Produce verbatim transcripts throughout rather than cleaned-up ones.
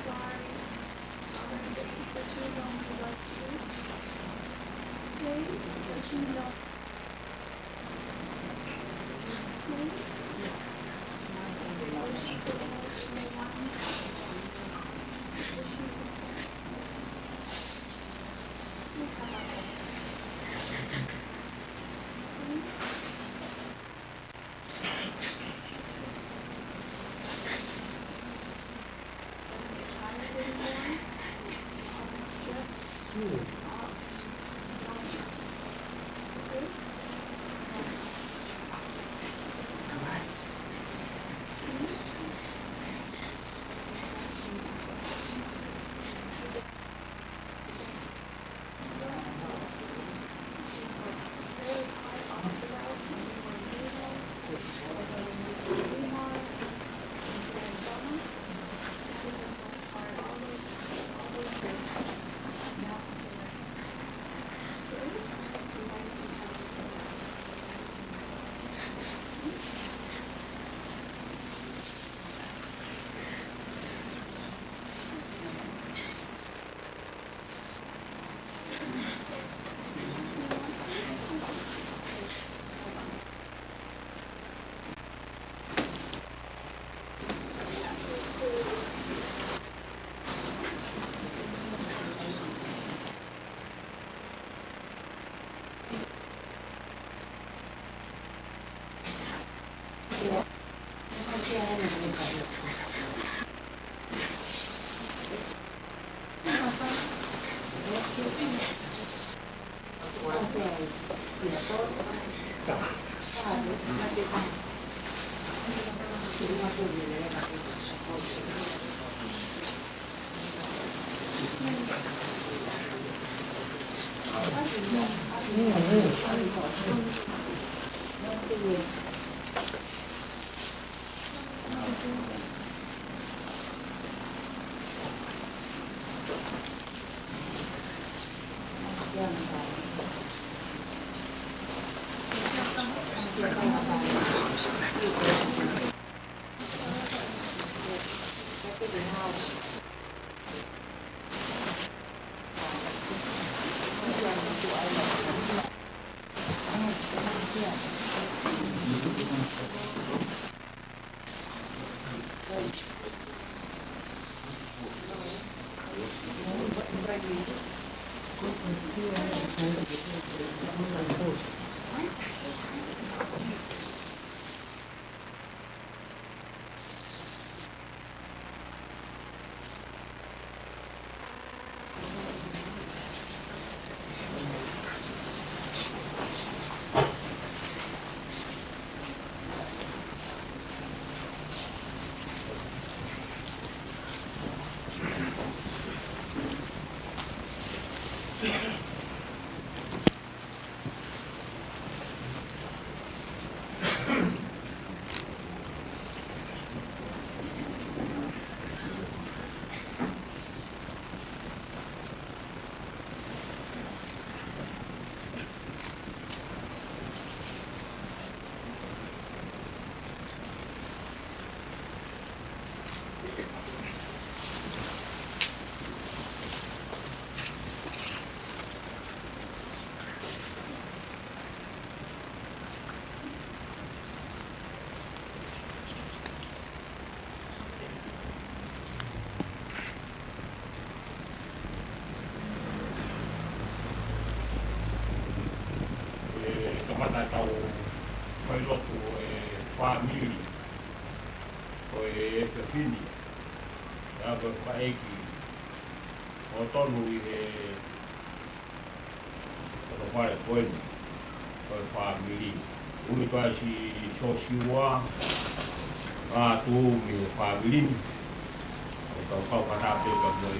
Sorry. Sorry, babe, for too long without you. Babe, for too long. Babe, I wish you could wash my hands. I wish you could wash my hands. Please come up. Please. ʻE kamata ʻetau failotu ʻa e fāmili ʻo e efiafi ni, ʻa ia ko e fakaʻeiki ʻo tonu ʻi he ʻo e fale ko eni, ko e fāmili. Ui Tuaisi Siosiua Lātū mei he fāmili ni. ʻO tau kau fakataha pē ka mo e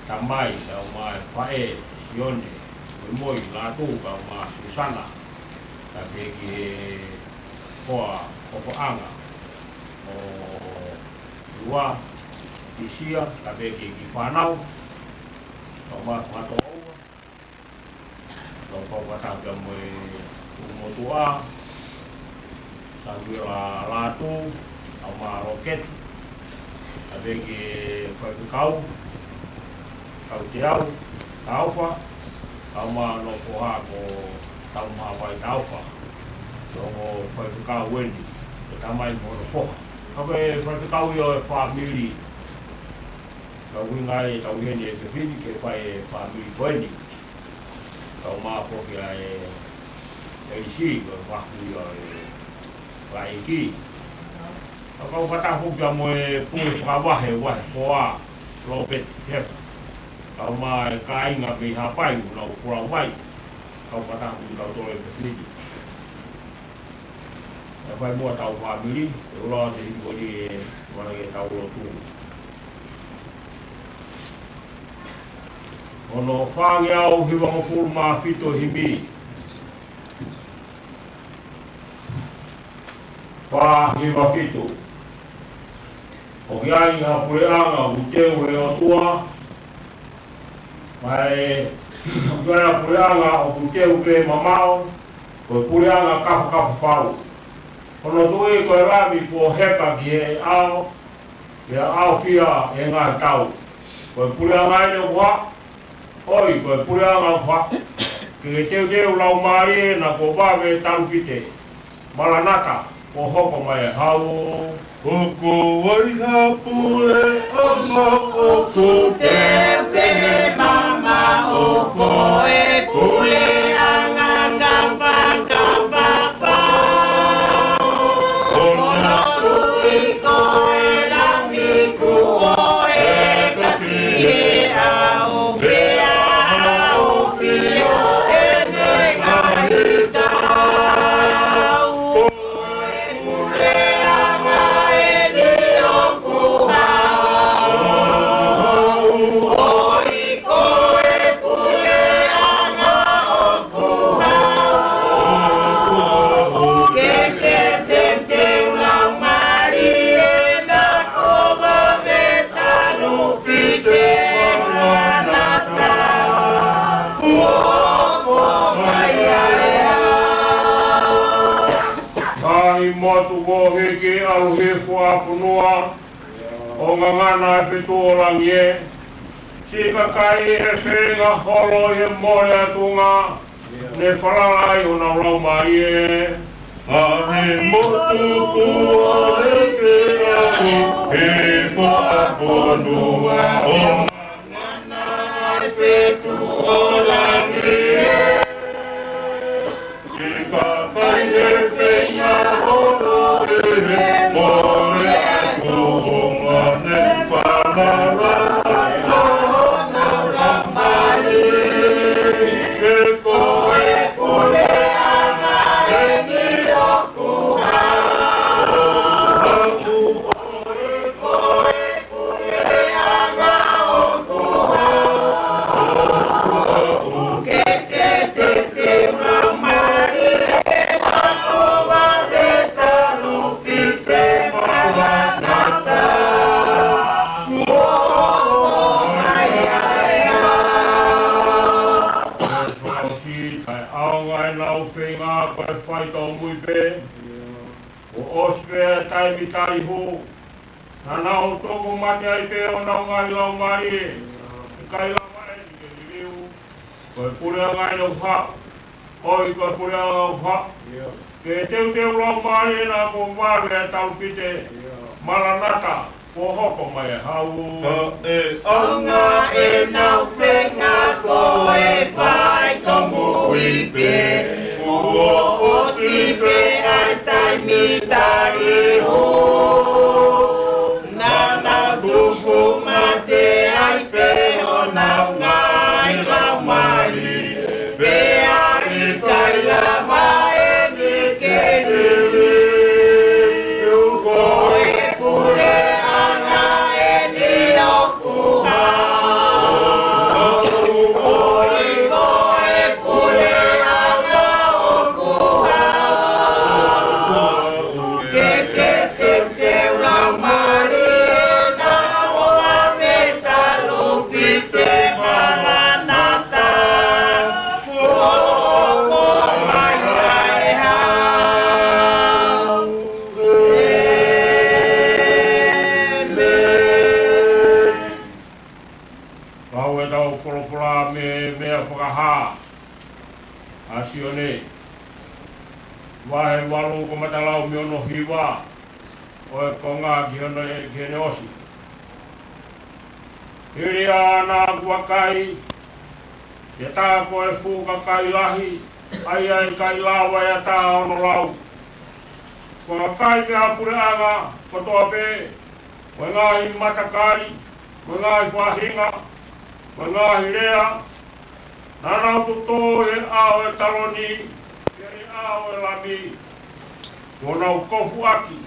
tamai, kae ʻumaʻā e faʻē, Sione Moimoi Lātū, kae ʻumaʻā Susana, kae pehē ki he hoa fofoʻanga ʻo Lua, Pisia, kae pehē ki he kiʻi fānau, kae ʻumaʻā e fanga tokoua. Tau kau fakataha pea mo e tuʻu motuʻa, Samuela Lātū, kae ʻumaʻā Loketi, Pea ki he faifekau, Tauteau Taufa, kae ʻumaʻā hono foha ko Taumāpai Taufa, ko e ongo faifekau eni, ko e tamai mo hono foha. Ka ko e faifekau ia ʻo e fāmili, ka ʻuhinga ʻetau ʻi heni ʻi he efiafi ni ke fai e fāmili ko eni. Kae ʻumaʻā foki ʻa e ʻElisi, ko e faʻu ia ʻo e laʻiki. Ka kau fakataha foki pea mo e pule fakavahe, vahe fā, Lopeti Hefa. Kae ʻumaʻā e kāinga mei Haʻapai, ʻoku nau folau mai. Kau fakataha foki kitautolu ʻi he efiafi ni. ʻE fai muʻa ʻetau fāmili, ʻe ʻuluaki te hiki ko eni e mana ke tau lotu. Hono fāngeau hivangofulu mā fitu himi. Fā hiva fitu. ʻOku ʻi ai ha puleʻanga ʻoku teu ʻe he ʻOtua, mo e, ʻoku ʻi ai ha puleʻanga ʻoku teu pē mamaʻo, ko e puleʻanga kafakafa fau. Hono tuʻi ko e Lami kuo heka ki he ʻao, pea ʻaofia ʻe he ngaahi tau. Ko e puleʻanga eni ʻoku hā, ʻOi, ko e puleʻanga ʻoku hā, ke ke teuteu laumālie naʻa kuo vave e talupite. Malanata, kuo hoko mai e hau. ʻOku ʻi ai ha puleʻanga ʻoku teu pē mamaʻo, ko e puleʻanga kafakafa fau. Hono tuʻi ko e Lami kuo heka ki he ʻao, pea ʻaofia ʻe he ngaahi tau. Ko e puleʻanga eni ʻoku hā, ʻoi, ko e puleʻanga ʻoku hā, ke ke teuteu laumālie naʻa kuo vave e talupite. Malanata, kuo hoko mai ʻa e hau. Ngaahi motu kuo hiki ʻalu hifo ʻa e fonua, ʻo ngangana e fetuʻu ʻo langi ē. Siʻi kakai ʻe feinga holo ʻi he mole ʻa e tuʻunga, ne falala ai honau laumālie. Ngaahi motu kuo hiki ʻalu hifo ʻa e fonua, ʻo ngangana e fetuʻu ʻo langi ē. Siʻi kakai ʻe feinga holo ʻi he mole ʻa e tuʻunga, ne falala ai honau laumālie. Ko e puleʻanga eni ʻoku hā, ʻoi, ko e puleʻanga ʻoku hā, ke ke teuteu laumālie naʻa kuo vave e talupite. Malanata, kuo hoko mai ʻa e hau. Fakaʻosi, taʻeʻaonga ʻenau feinga, ko e faitōmui pē. Kuo ʻosi pē e taimi tali hū. Naʻa nau tuku mate ai pē honau ngaahi laumālie. ʻIkai lava eni ke liliu. Ko e puleʻanga eni ʻoku hā, ʻoi, ko e puleʻanga ʻoku hā, ke teuteu laumālie naʻa kuo vave e talupite. Malanata, kuo hoko mai e hau. Taʻeʻaonga ʻenau feinga, ko e faitōmui pē. Kuo ʻosi pē ʻa e taimi tali hū. Naʻa nau tuku mate ai pē honau ngaahi laumālie. Pea ʻikai lava eni ke liliu. Ko e puleʻanga eni ʻoku hā, ʻoi, ko e puleʻanga ʻoku hā, Vahe valu, ko e matalau mei hono hiva ʻo e konga ki hono, ki heʻene ʻosi. Hili ʻa ʻena vakai, ʻi he ʻatā ko e fuʻu kakai lahi, ʻa ia ʻe ʻikai lava ʻe ha taha hono lau. Ko e kakai mei he puleʻanga kotoa pē, mo e ngaahi matakali, mo e ngaahi faʻahinga, mo e ngaahi lea, naʻa nau tō ʻi he ʻao ʻo e taloni, ʻi he ʻao ʻo e Lami, kuo nau kofu ʻaki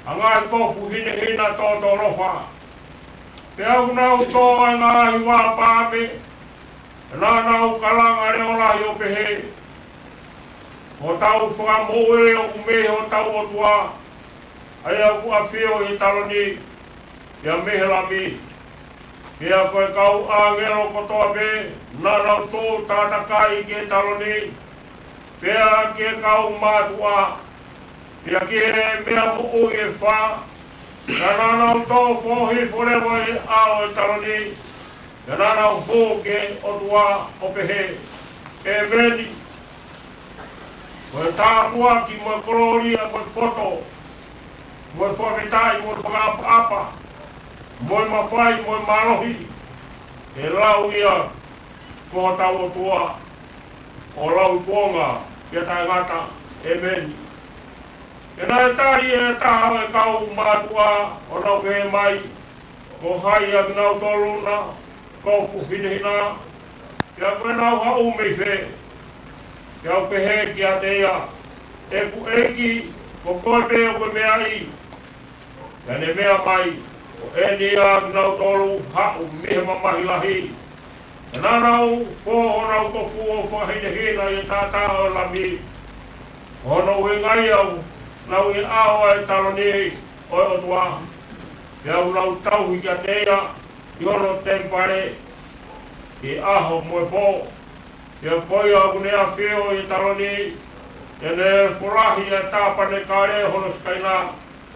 ha ngaahi kofu hinehina tōtōlofa. Pea ʻoku nau tō ʻa e ngaahi vā paame, naʻa nau kalanga leʻo lahi ʻo pehē: Ko hotau fakamoʻui ʻoku mei hotau ʻOtua, ʻa ia ʻoku ʻafio ʻi he taloni, pea mei he Lami. Pea ko e kau ʻāngelo kotoa pē naʻa nau tō tātakai ki he taloni, pea ki he kau mātuʻa, pea ki he meʻa moʻui ʻe fā, naʻa nau tō foʻohifo leva ʻi he ʻao ʻo e taloni, pea naʻa nau hū ki he ʻOtua ʻo pehē: ʻEmeni. Ko e tāpuaki, mo e kolōlia, mo e poto, mo e fakafetaʻi, mo e fakaʻapaʻapa, mo e mafai, mo e mālohi, ʻe lau ia ko hotau ʻOtua, ʻo lauikuonga pea taʻengata. ʻEmeni. Pea naʻe tali ʻe ha taha ʻo e kau mātuʻa, ʻo nau pehē mai: Ko hai ʻa kinautolu naʻa nau kofu hinehina, pea ko ʻenau haʻu mei fē? Pea u pehē kiate ia: ʻEku ʻEiki, ko koe pē ʻoku ke meaʻi. Pea ne meʻa mai: Ko eni ʻa kinautolu haʻu mei he mamahi lahi, pea naʻa nau fō honau kofu ʻo fakahinehina ʻi he taʻataʻa ʻo e Lami. Ko hono ʻuhinga ia ʻoku nau ʻi he ʻao ʻo e taloni ʻo e ʻOtua, pea ʻoku nau tauhi kiate ia ʻi hono temipale ʻi he ʻaho mo e pō. Pea ko ia ʻoku ne ʻafio ʻi he taloni, te ne folahi ʻa e tāpanekale ʻo hono Sikaina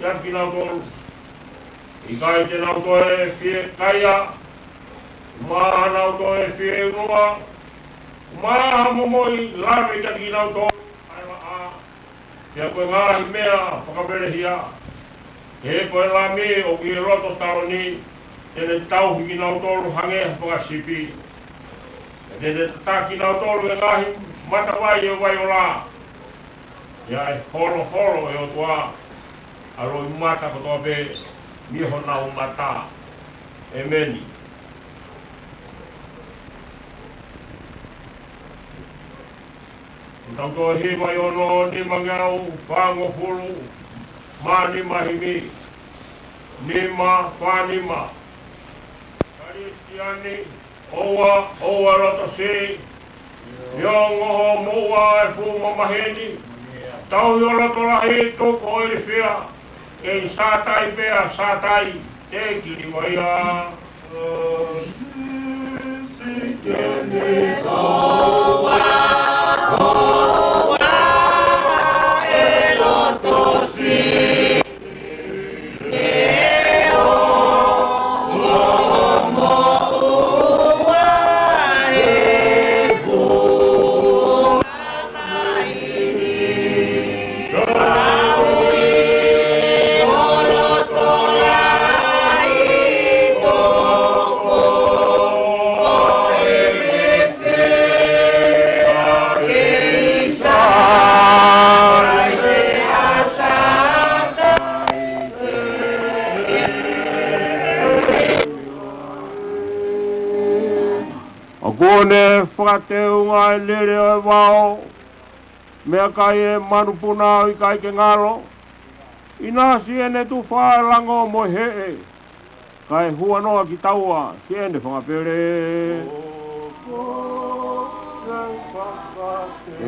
ʻiate kinautolu. ʻIkai te nau toe fiekaia, ʻumaʻā haʻanau toe fieʻunua, ʻumaʻā ha momoʻi lave kiate kinautolu ʻa e laʻā, pea ko e ngaahi meʻa fakapelehia. He ko e Lami ʻoku ʻi he loto taloni, te ne tauhi kinautolu hangē ha fakasipi. Pea te ne tataki kinautolu ʻi he ngaahi matavai ʻo e vai ʻo Lā. Pea ʻe holoholo ʻe he ʻOtua ʻa e loʻimata kotoa pē mei honau mata. ʻEmeni. Ko ʻetau tohi ʻe ono nima ngeau fāngofulu mā nima, himi nima fā nima. Kalisitiane, ʻoua, ʻoua loto siʻi, neongo hoʻo moʻua ʻa e fuʻu mamahi ni. Tauhi ho loto lahi, tuku ho ilifia, kei sātai pea sātai, teʻeki liliu ia. ʻOku ne fakateunga ʻa e lele ʻo e vao, meʻakai ʻa e manupuna ʻoku ʻikai ke ngalo. ʻInasi ʻene tufa ʻa e lango mo e heʻe, kae huanoa ki taua siʻene fanga pele.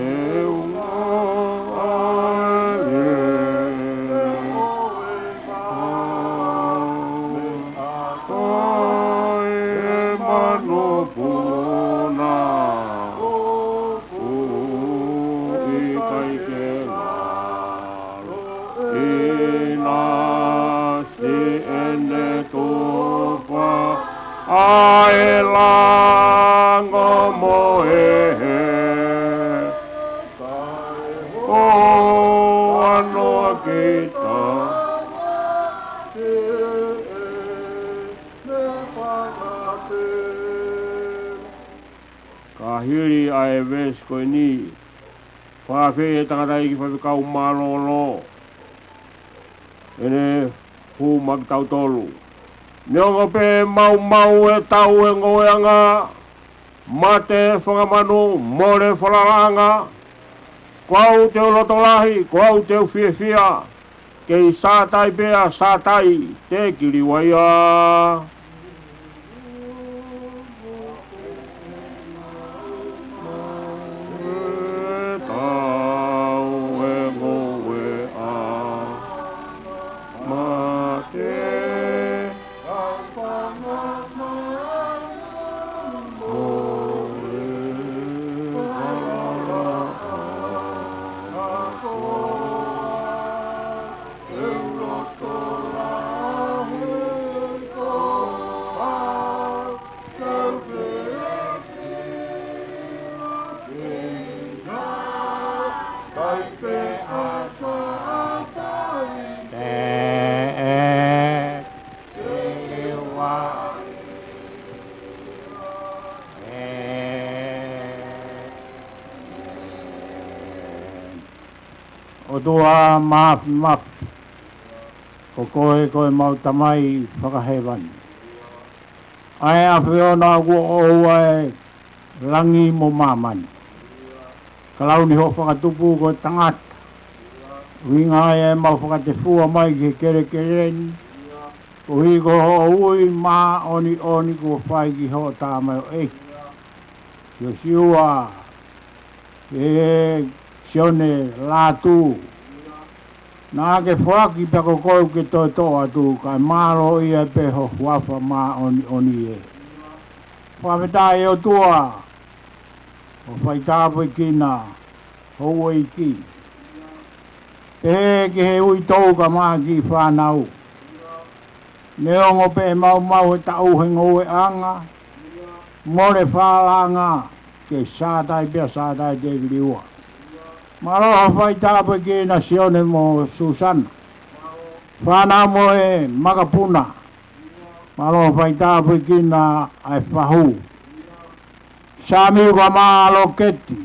Teunga ʻa e lele ʻo e vao, meʻakai ʻa e manupuna ʻoku ʻikai ke ngalo. ʻInasi ʻene tufa ʻa e lango mo e heʻe, ʻo ʻo anoa kita. Ka hili ʻa e veesi ko eni, fakaafeʻi ʻe he tangataʻeiki faifekau mālōlō ʻene hū maʻa kitautolu. Neongo pē maumau e taʻu ʻo e ngoueʻanga, mate, fanga manu, mole, falalaʻanga, ko au te u loto lahi, ko au te u fiefia, kei Sātai pea Sātai te kiliuaia. E taʻu ʻo e ngoueʻanga, mate, ʻOtua Māfimafi, ko koe ko ʻemau Tamai fakahēvani. ʻA e ʻAfiona kuo ʻoua ʻe langi mo māmani. Ka lau ni hoʻo fakatupu ko e tangata. ʻUhinga ai ʻemau fakatefua mai ki he kelekele ni. Koeʻuhi ko hoʻo ui māʻoniʻoni kuo fai ki hoʻo tamaioʻeiki. Siosiua, ʻe Sione Lātū. Naʻa ke foaki pea ko koe ke toe toʻo atu, kae mālō ia pē ho huafa māʻoniʻoni ē. Fakafetaʻi ʻOtua, ʻo faitāpuekina ho houʻeiki. Pehē ki he uitou kae ʻumaʻā e kiʻi fānau. Neongo pē maumau e taʻu ʻo e ngoueʻanga, mole falalaʻanga, kei Sātai pea Sātai te kiliua. Mālō hoʻo faitāpuekina Sione mo Susana. Fānau mo e makapuna. Mālō hoʻo faitāpuekina ʻa e fahu. Samiu kae ʻumaʻā Loketi.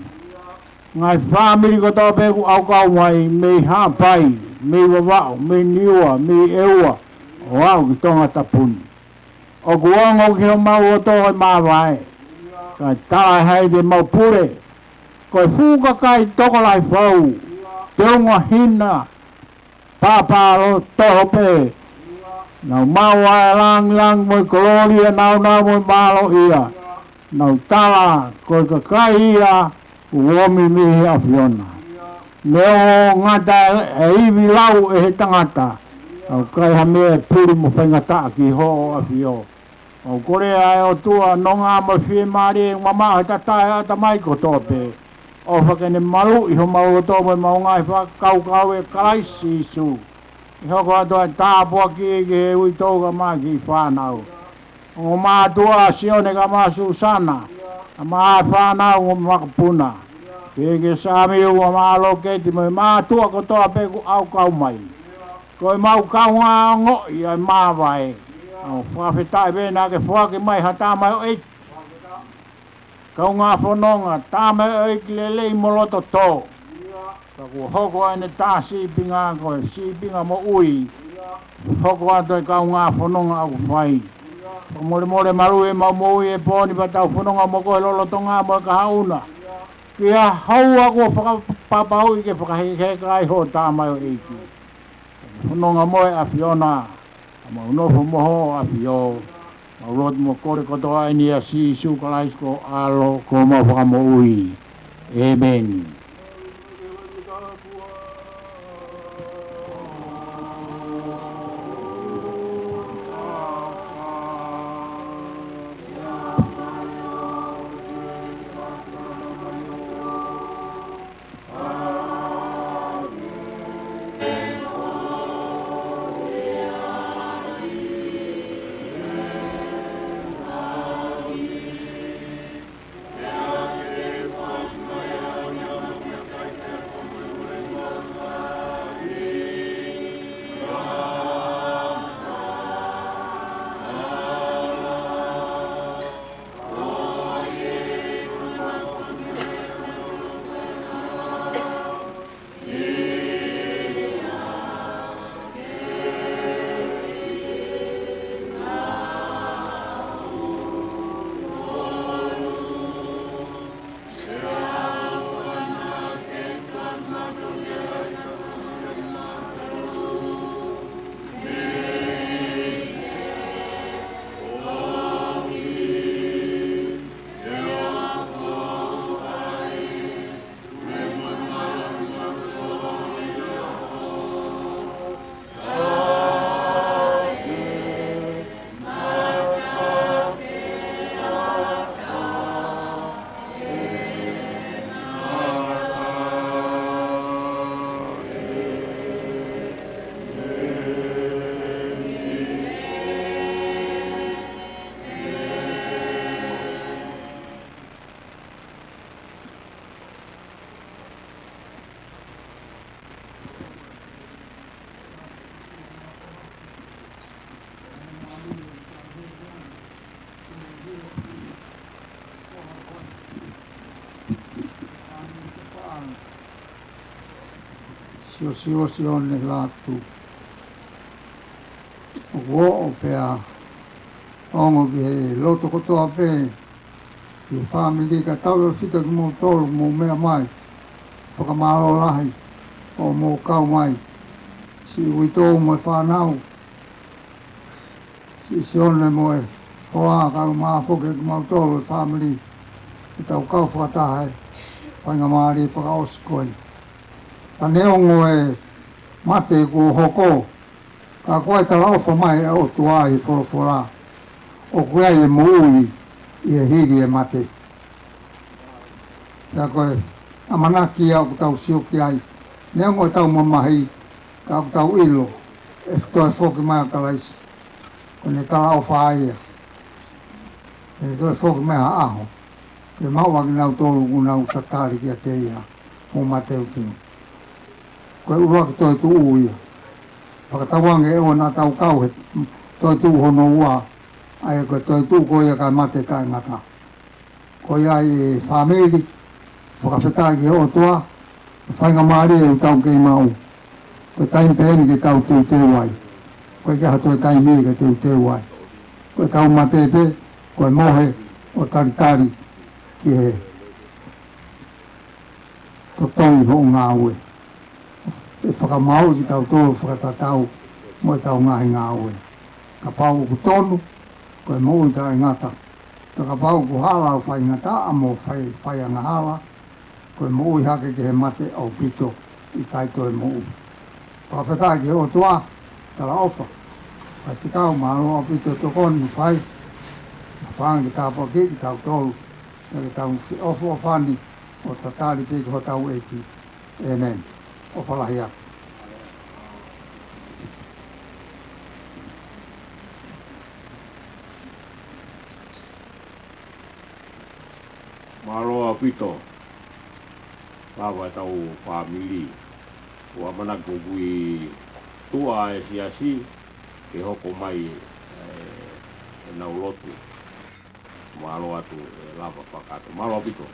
Ngaahi fāmili kotoa pē kuo ʻaukau mai, mei Haʻapai, mei Vavaʻu, mei Niua, mei ʻEua, ʻo aʻu ki Tongatapu ni. ʻOku ongo ki homau loto e māvae. Kae tala ʻe hai te mau pule. Ko e fuʻu kakai tokolahi fau. Teunga hina. Pāpā loto pē. Nau maʻu ʻa e langilangi mo e kolōlia, nāunau mo e mālohi ia. Nau tala ko e kakai ia kuo ʻomi mei he ʻAfiona. Neongo ngata e ivi lau ʻe he tangata, ʻoku ʻikai ha meʻa ʻe puli mo faingataʻa ki hoʻo ʻAfio. ʻOku kole ʻa e ʻOtua nonga mo e fiemālie, mamaʻo he tatae ʻatamai kotoa pē. ʻOfa ke ne maluʻi homau loto mo ʻemau ngaahi fakakaukau ʻia Kalaisi Sīsū. ʻE hoko atu ʻa e tāpuaki ki he uitou kae ʻumaʻā e kiʻi fānau. Ongo mātuʻa Sione kae ʻumaʻā Susana, kae ʻumaʻā e fānau mo e makapuna. Pehē kia Samiu kae ʻumaʻā Loketi mo e mātuʻa kotoa pē kuo ʻaukau mai. Ko ʻemau kaungā ongoʻi ʻa e māvae. ʻOku fakafetaʻi pē naʻa ke foaki mai ha tamaioʻeiki. Kaungā fononga, tamaioʻeiki lelei mo loto tō. Ka kuo hoko ʻa ʻene tā sīpinga ko e sīpinga moʻui. Hoko atu e kaungā fononga ʻoku fai. Fakamolemole maluʻi ʻemau moʻui he pō ni pea tau fononga mo koe lolotonga mo e kahaʻu na. Ki ha houa kuo fakapapauʻi ke fakahekeheka ai hoʻo tamaioʻeiki. Fononga mo e ʻAfiona, ʻa mau nofo mo hoʻo ʻAfio, mau lotu mo kole kotoa eni ʻia Sīsū Kalaisi ko ho ʻAlo ko homau Fakamoʻui. ʻĒmeni. Siosiua Sione Lātū. ʻOku ou pehē ʻoku ongo ki he loto kotoa pē, ki he fāmili kae tautautefito kimoutolu mou meʻa mai. Fakamālō lahi ʻo mou kau mai. Siʻi uitou mo e fānau, siʻi Sione mo e hoa, kae ʻumaʻā foki kimautolu e fāmili, ʻetau kau fakataha he faingamālie fakaʻosi ko eni. Ka neongo e mate kuo hoko, ka ʻoku ʻi ai e talaʻofa mai ʻa e ʻOtua ʻi he folofola, ʻoku ʻi ai e moʻui ʻi he hili e mate. Pea ko e ʻamanaki ia ʻoku tau sio ki ai. Neongo ʻetau mamahi, ka ʻoku tau ʻilo ʻe toe foki mai ʻa Kalaisi. Ko ʻene talaʻofa ia, ʻe toe foki mai ha ʻaho ke maʻu ʻa kinautolu ʻoku nau tatali kiate ia, mou mateuteu. Ko e ʻuluaki toetuʻu ia. Fakatauange ʻoua naʻa tau kau he toetuʻu hono ua, ʻa ia ko e toetuʻu ko ia kae mate taʻengata. Ko ia e fāmili, fakafetaʻi ki he ʻOtua, faingamālie ʻoku tau kei maʻu. Ko e taimi pē eni ke tau teuteu ai. ʻOku ʻikai ha toe taimi ke teuteu ai. Ko ʻetau mate pē, ko e mohe ʻo talitali ki he totongi hoʻo ngāue. ʻE fakamāuʻi kitautolu fakatatau mo ʻetau ngaahi ngāue. Kapau ʻoku tonu, ko e moʻui taʻengata. Pea kapau ʻoku hala ʻo faingataʻa mo fai, fai angahala, ko e moʻui hake ki he mate ʻaupito, ʻikai toe moʻui. Fakafetaʻi ki he ʻOtua, talaʻofa. Faifekau, mālō ʻaupito e tokoni fai. Fānau, ke tāpuakiʻi kitautolu, ke tau feʻofoʻofani ʻo tatali pē ki hotau ʻEiki. ʻĒmeni. ʻOfa lahi atu. Mālō ʻaupito. Lava ʻetau fāmili. ʻOku ʻamanaki ʻoku ʻi tuʻa e siasi ke hoko mai ʻenau lotu. Mālō atu, ʻe lava fakataha. Mālō ʻaupito.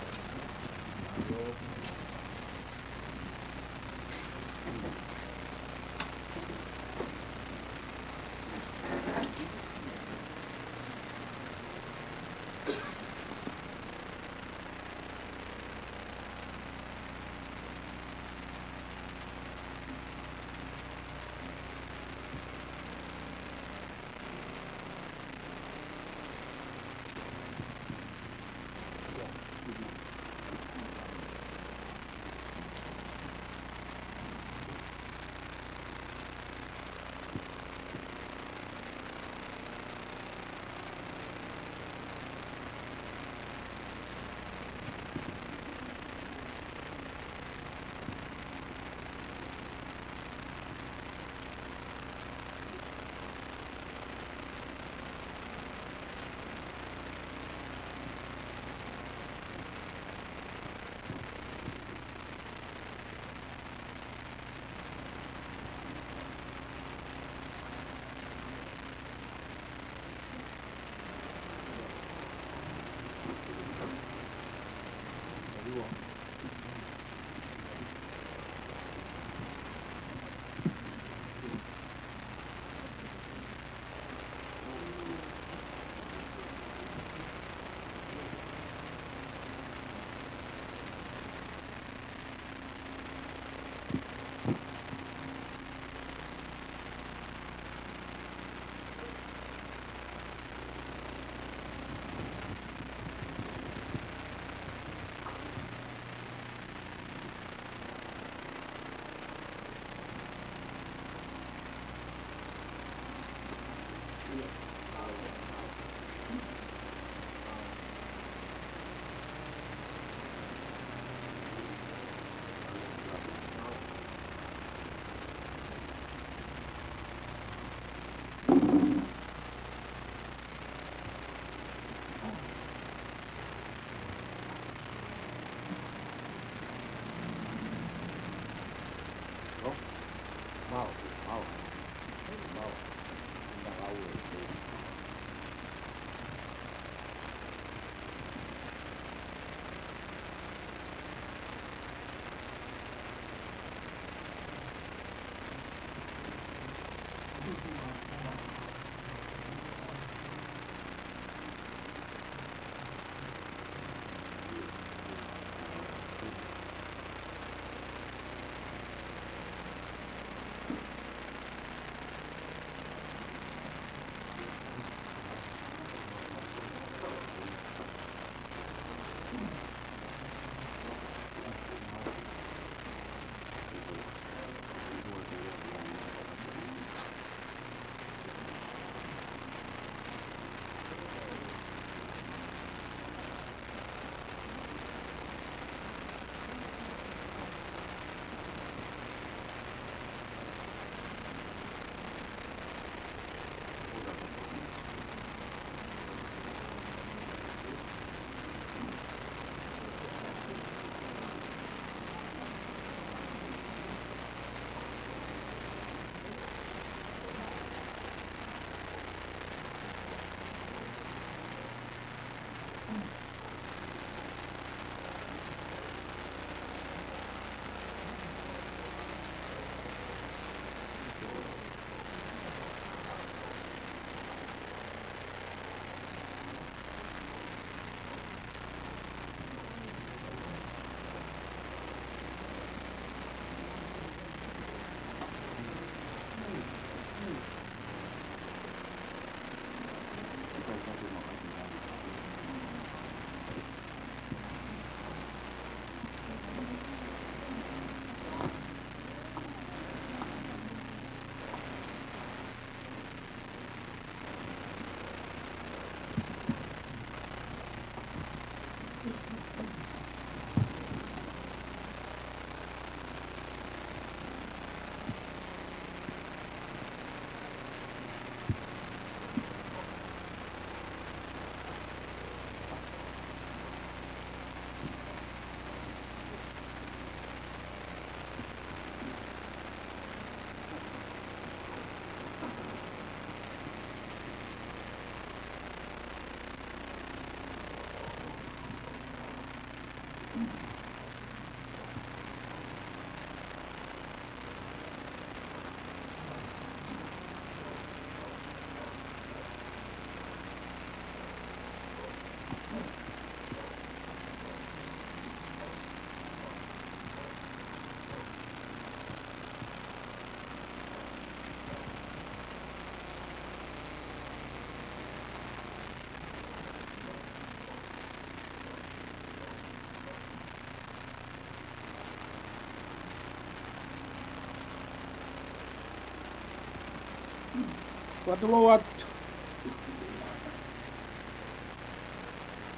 Kuo tulou atu.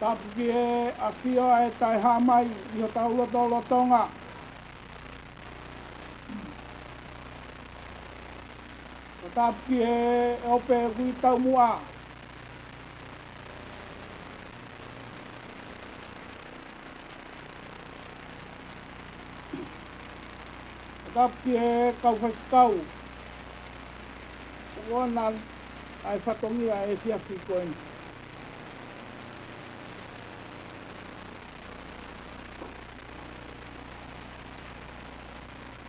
Tapu ki he ʻafio ʻa e Taʻehāmai ʻi hotau lotolotonga. Ko tapu ki he ʻope ʻoku ʻi taumuʻa. Ko tapu ki he kau faifekau ʻoku ʻoange ʻa e fatongia ʻo e efiafi ko eni.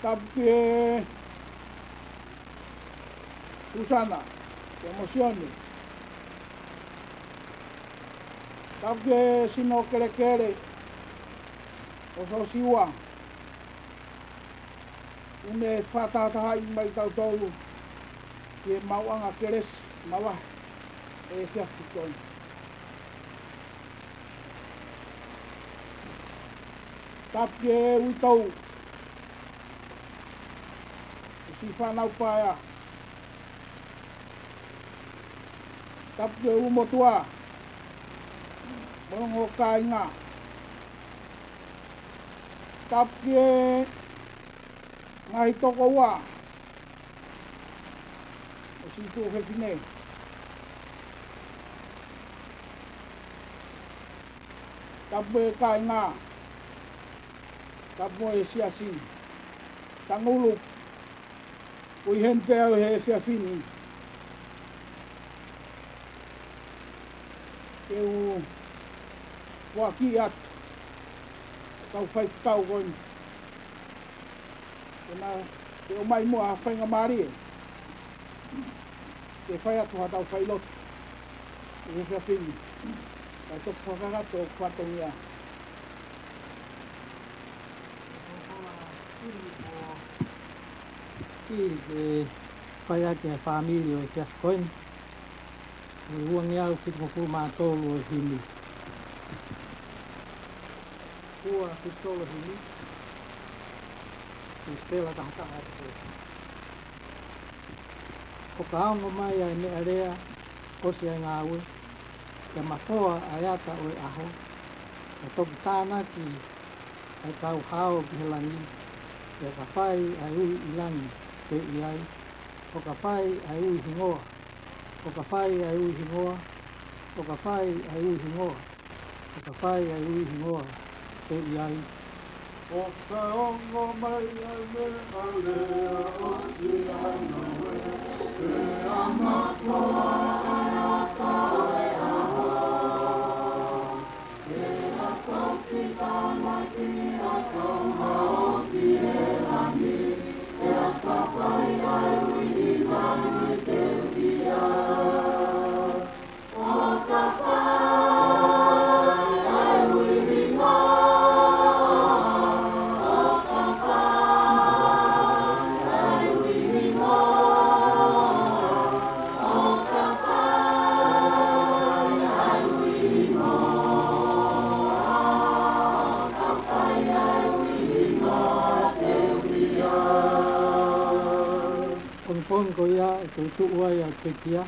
Tapu ki he Susana, ki he Mosioni. Tapu ki he sino kelekele ʻo Sosiua. ʻOku ne fakatahatahaʻi mai kitautolu ki he maʻuʻanga kelesi mavahe ʻo e efiafi ko eni. Tapu ki he uitou, ki he siʻi fānau paea. Tapu ki he ʻulumotuʻa mo e ongo kāinga. Tapu ki he ngaahi tokoua ʻo e siʻi tuofefine. Tapu e kāinga. Tapu e siasi. Tangulu. Ko e heni pē au he efiafi ni ke u foaki atu ʻa e kau faifekau ko eni. Ke na, ke ʻomai muʻa ha faingamālie Ke fai atu haʻatau failotu ʻi he efiafi ni, kae toki fakakakato ʻa e fatongia. ʻI he fai ʻaki ʻe he fāmili ʻo e efiafi ko eni ʻa e uangeau fitungofulu mā tolu ʻo e himi. Ua fitungofulu himi. Ko e stela tahataha ʻa e ʻOtua. ʻO ka ongo mai ʻa e meʻalea, ʻosi ʻa e ngāue, pea mafoa ʻa e ata ʻo e ʻaho, pea toki tānaki ʻa e kau hao ki he langi, pea ka fai ʻa e ui ʻi langi, te u ʻi ai, ʻo ka fai ʻa e ui hingoa, ʻo ka fai ʻa e ui hingoa, ʻo ka fai ʻa e ui hingoa, ʻo ka fai ʻa e ui hingoa, te u ʻi ai. ʻO ka ongo mai ʻa e meʻalea, ʻosi ʻa e ngāue, pea mafoa ʻa e ata ʻo e ʻaho, pea toki tānaki ʻa e kau hao ki he langi, pea ka fai ʻa e ui ʻi langi, te u ʻi ai. ʻO ka fai ʻa e ui hingoa, ʻo ka fai ʻa e ui hingoa, ʻo ka fai ʻa e ui hingoa, ʻo ka fai ʻa e ui hingoa, te u ʻi ai. Pongipongi ko ia ʻe toetuʻu ai ʻa e pekia,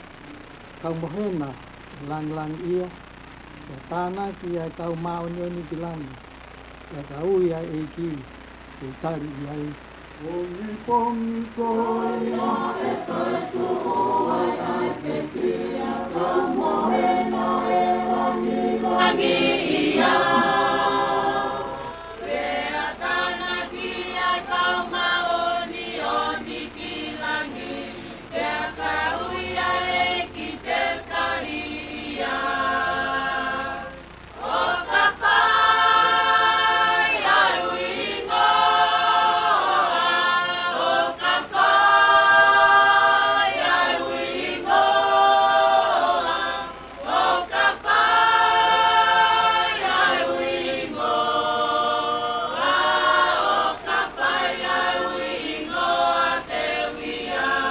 kau mohena ʻe langilangiʻia, pea tānaki ʻa e kau māʻoniʻoni ki langi, pea ka ui ʻa e ʻEiki, te u tali ʻi ai. Pongipongi ko ia ʻe toetuʻu ai ʻa e pekia, kau mohena ʻe langilangiʻia, pea tānaki ʻa e kau māʻoniʻoni ki langi, pea ka ui ʻa e ʻEiki, te u tali ʻi ai. ʻO ka fai ʻa e ui hingoa, ʻo ka fai ʻa e ui hingoa, ʻo ka fai ʻa e ui hingoa, ʻo ka fai ʻa e ui hingoa, te u ʻi ai.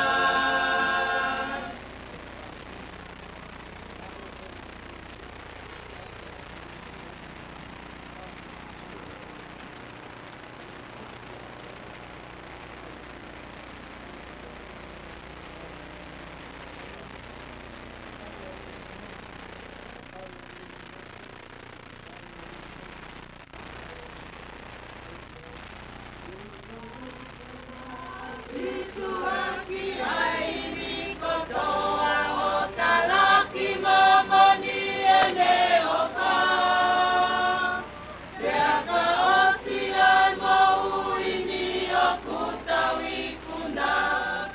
Sīsū ʻaki ʻa e ʻimi kotoa ʻo talaki māmani ʻene ʻofa. Pea ka ʻosi ʻa e moʻui ni ʻoku tau ikuna,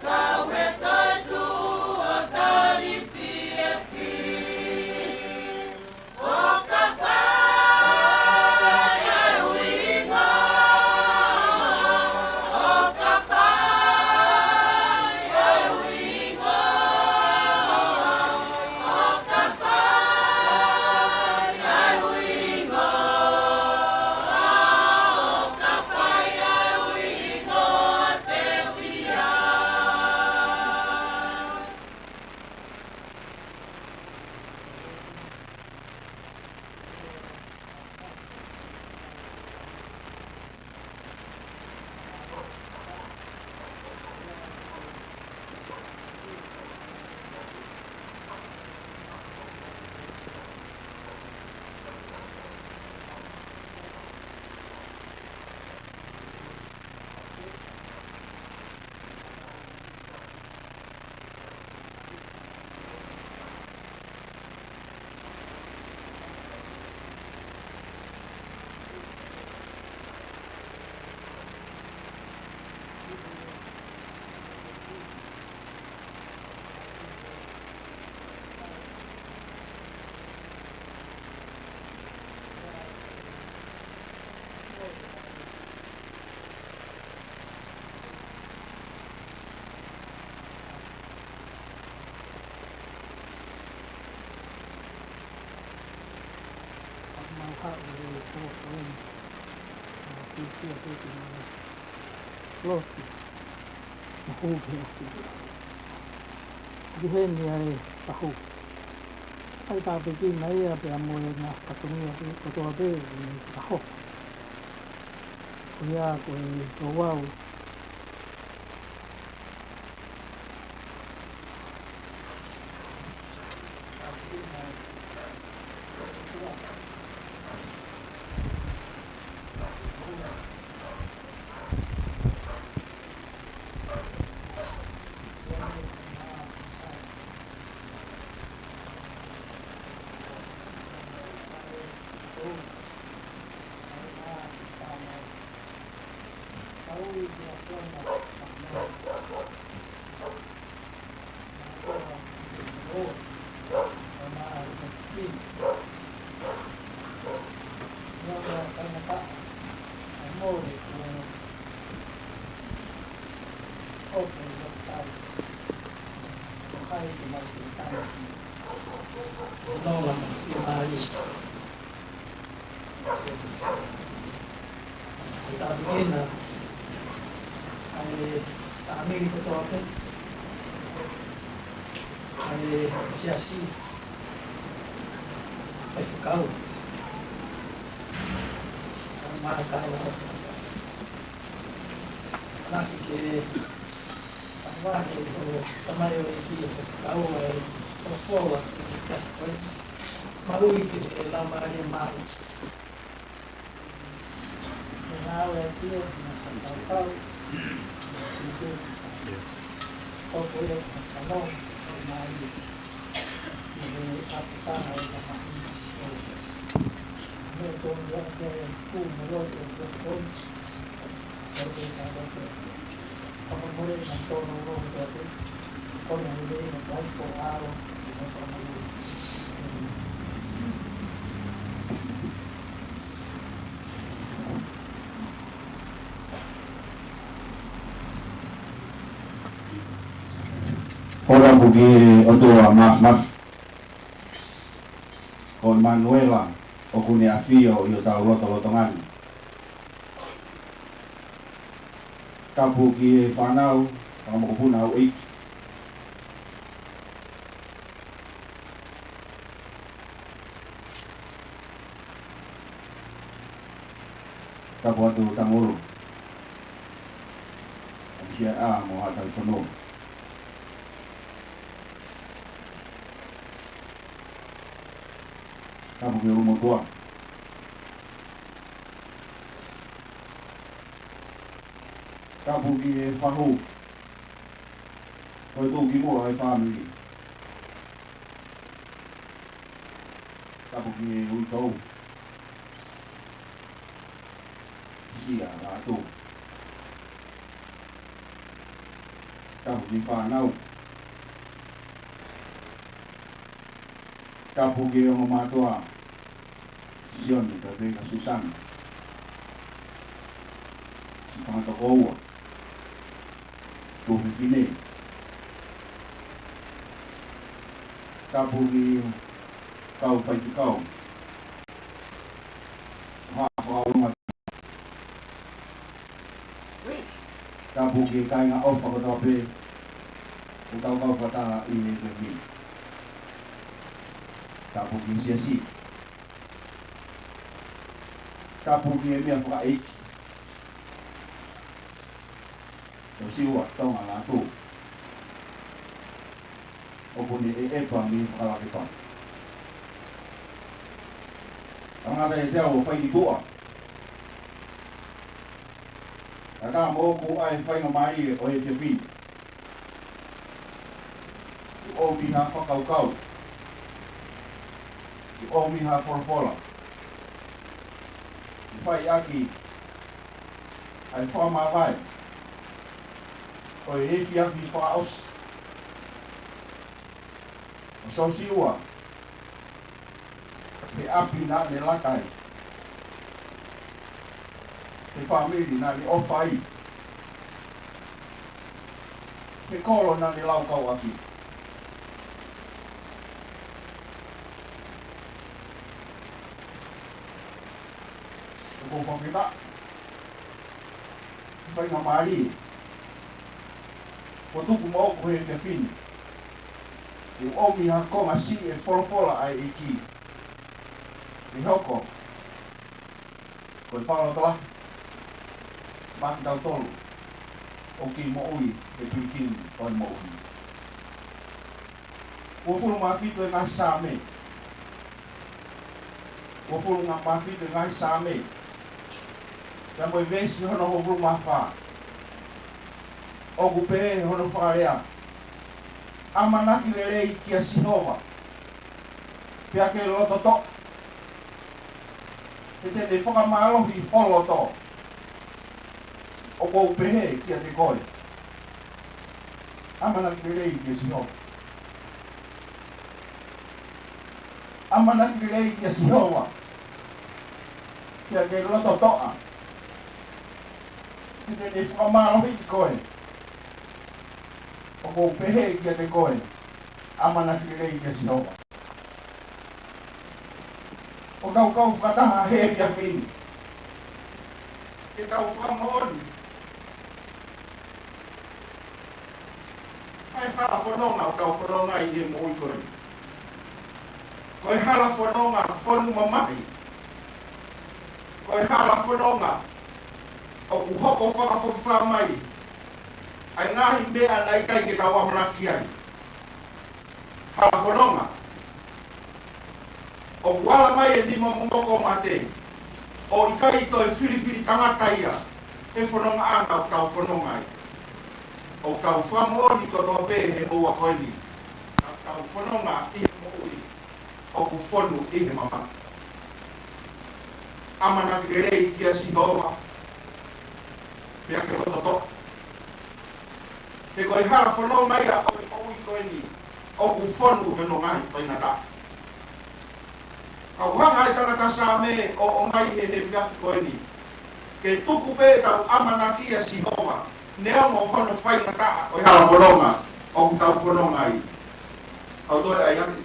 kau he toetuʻu ʻo tali fiefia. ʻO ka fai ʻa e ui hingoa, ʻo ka fai ʻA e kau ko eni, ʻa, ki, ki, ki, ki, ki, lotu. Naʻe hū ki he ʻafi. Ki heni ʻa e kahu. ʻAi tāpuekina ia pea mo e ngaahi fatongia pē kotoa pē ʻi he kahu. Ko ia ko e kouau. Tāpuekina ʻa e fāmili kotoa pē, ʻa e siasi, ʻa e fekau, ʻa e maʻa kāinga. Naʻa ke Tamaioʻeiki ʻo e fekau ʻa e folofola ki he taha ko ē. Maʻu ʻi he Laumālie Māʻoniʻoni. He ngāue ʻa e ʻEiki ʻi he fakakaukau. Ko e ʻEiki ʻoku fanongo, ʻoku māʻoniʻoni. ʻI he ʻapitanga ʻo e tamaiki. Mo e tonu ʻa e kū mo e lotu ʻo e folofola. Hora pu ki he ʻOtua Māfimafi, ko ʻImanuela, ʻoku ne ʻafio ʻi hotau lotolotonga ni. Tapu ki he fānau, fanga mokopuna ʻa e ʻEiki. Tapu atu Tangulu, ʻa Siaʻa mo Haʻa Tauhi Fonua. Tapu ki he ʻulumotuʻa. Tapu ki he fahu, ko e tuʻukimuʻa ʻo e fāmili. Tapu ki he uitou, Sia Lātū. Tapu ki he fānau. Tapu ki he ongo mātuʻa, Sione, Pepeka, Susana. Siʻi fanga tokoua, tuofefine. Tapu ki he kau faifekau, Haʻa Fakaʻulunga. Tapu ki he kāinga ʻofa kotoa pē ʻoku tau kau fakataha ʻi he efiafi ni. Tapu ki he siasi. Tapu ki he meʻa fakaʻeiki, Siosiua Tonga Lātū, ʻoku ne ʻeʻepa mei he fakalakepa. Tangata ʻiate au ʻoku fai ki tuʻa. Ka ka mo ʻoku ʻai faingamālie ʻo e efiafi ni, ke ʻomi ha fakakaukau, ke ʻomi ha folofola, ke fai ʻaki ʻa e fakamavae ʻo e efiafi fakaʻosi ʻo Siosiua, he ʻapi naʻa ne lata ai, he fāmili naʻa ne ʻofa ai, he kolo naʻa ne laukau ʻaki. ʻOku ou fakafetaʻi. Faingamālie kuo tuku maʻaku he efiafi ni ke u ʻomi ha konga siʻi ʻo e folofola ʻa e ʻEiki. ʻE hoko ko e fakalotolahi maʻa kitautolu ʻoku kei moʻui he pilikimi ʻo e moʻui. Uofulu mā fitu e ngaahi Saame. Uofulu mā fitu e ngaahi Saame. Pea mo e veesi hono uofulu mā fā. ʻOku pehē hono fakalea: ʻAmanaki lelei kia Sihova, pea ke loto toʻa, he te ne fakamālohi ho loto. ʻOku ou pehē kiate koe, ʻamanaki lelei kia Sihova. ʻAmanaki lelei kia Sihova, pea ke loto toʻa, he te ne fakamālohiʻi koe. ʻOku ou pehē kiate koe, ʻamanaki lelei kia Sihova. ʻOku tau kau fakataha he efiafi ni ke tau fakamoʻoni ʻa e hala fononga ʻoku tau fononga ai he moʻui ko eni. Ko e hala fononga fonu mamahi. Ko e hala fononga ʻoku hoko fakafokifā mai ʻa e ngaahi meʻa naʻe ʻikai ke tau ʻamanaki ai. Hala fononga ʻoku ala mai e nima momoko mate, ʻo ʻikai toe filifili tangata ia he fonongaʻanga ʻoku tau fononga ai. ʻOku tau fakamoʻoni kotoa pē he houa ko eni, ʻoku tau fononga ʻi he moʻui ʻoku fonu ʻi he mamahi. ʻAmanaki lelei kia Sihova, pea ke loto toʻa. He ko e hala fononga ia ʻo e moʻui ko eni ʻoku fonu he ngaahi faingataʻa. Ka ʻoku hanga ʻe he tangata Saame ʻo ʻomai he efiafi ko eni ke tuku pē ʻetau ʻamanaki kia Sihova, neongo hono faingataʻa ʻo e hala fononga ʻoku tau fononga ai. Kau toe ʻai ake.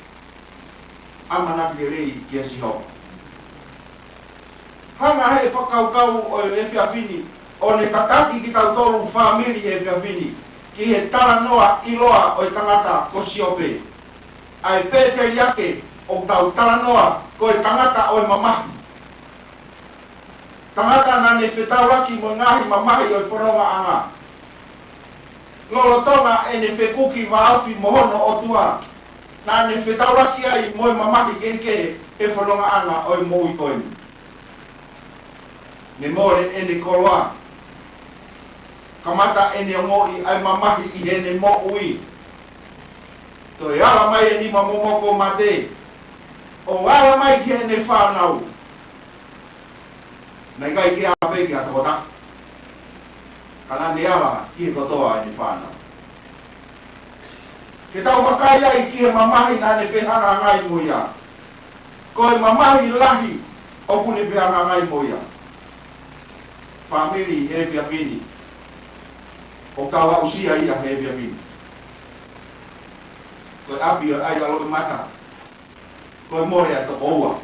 ʻAmanaki lelei kia Sihova. Hanga ʻe he fakakaukau ʻo e efiafi ni ʻo ne tataki kitautolu fāmili he efiafi ni ki he talanoa ʻiloa ʻo e tangata ko Siope. ʻA e pēteliake ʻoku tau talanoa ko e tangata ʻo e mamahi. Tangata naʻa ne fetaulaki mo e ngaahi mamahi ʻo e fonongaʻanga. Lolotonga ʻene fekuki vāofi mo hono ʻOtua, naʻa ne fetaulaki ai mo e mamahi kehekehe he fonongaʻanga ʻo e moʻui ko eni. Ne mole ʻene koloa. Kamata ʻene ongoʻi ʻa e mamahi ʻi heʻene moʻui. Toe ala mai e nima momoko mate, ʻo ala mai ki heʻene fānau. Naʻe ʻikai ke ala pē ki ha tokotaha, ka naʻa ne ala ki he kotoa ʻene fānau. Ke tau vakai ai ki he mamahi naʻa ne fehangahangai mo ia. Ko e mamahi lahi ʻoku ne fehangahangai mo ia. Fāmili he efiafi ni, ʻoku tau aʻusia ia he efiafi ni. Ko e ʻapi ʻo e ʻai ʻa Loʻimata. Ko e mole ʻa e tokoua.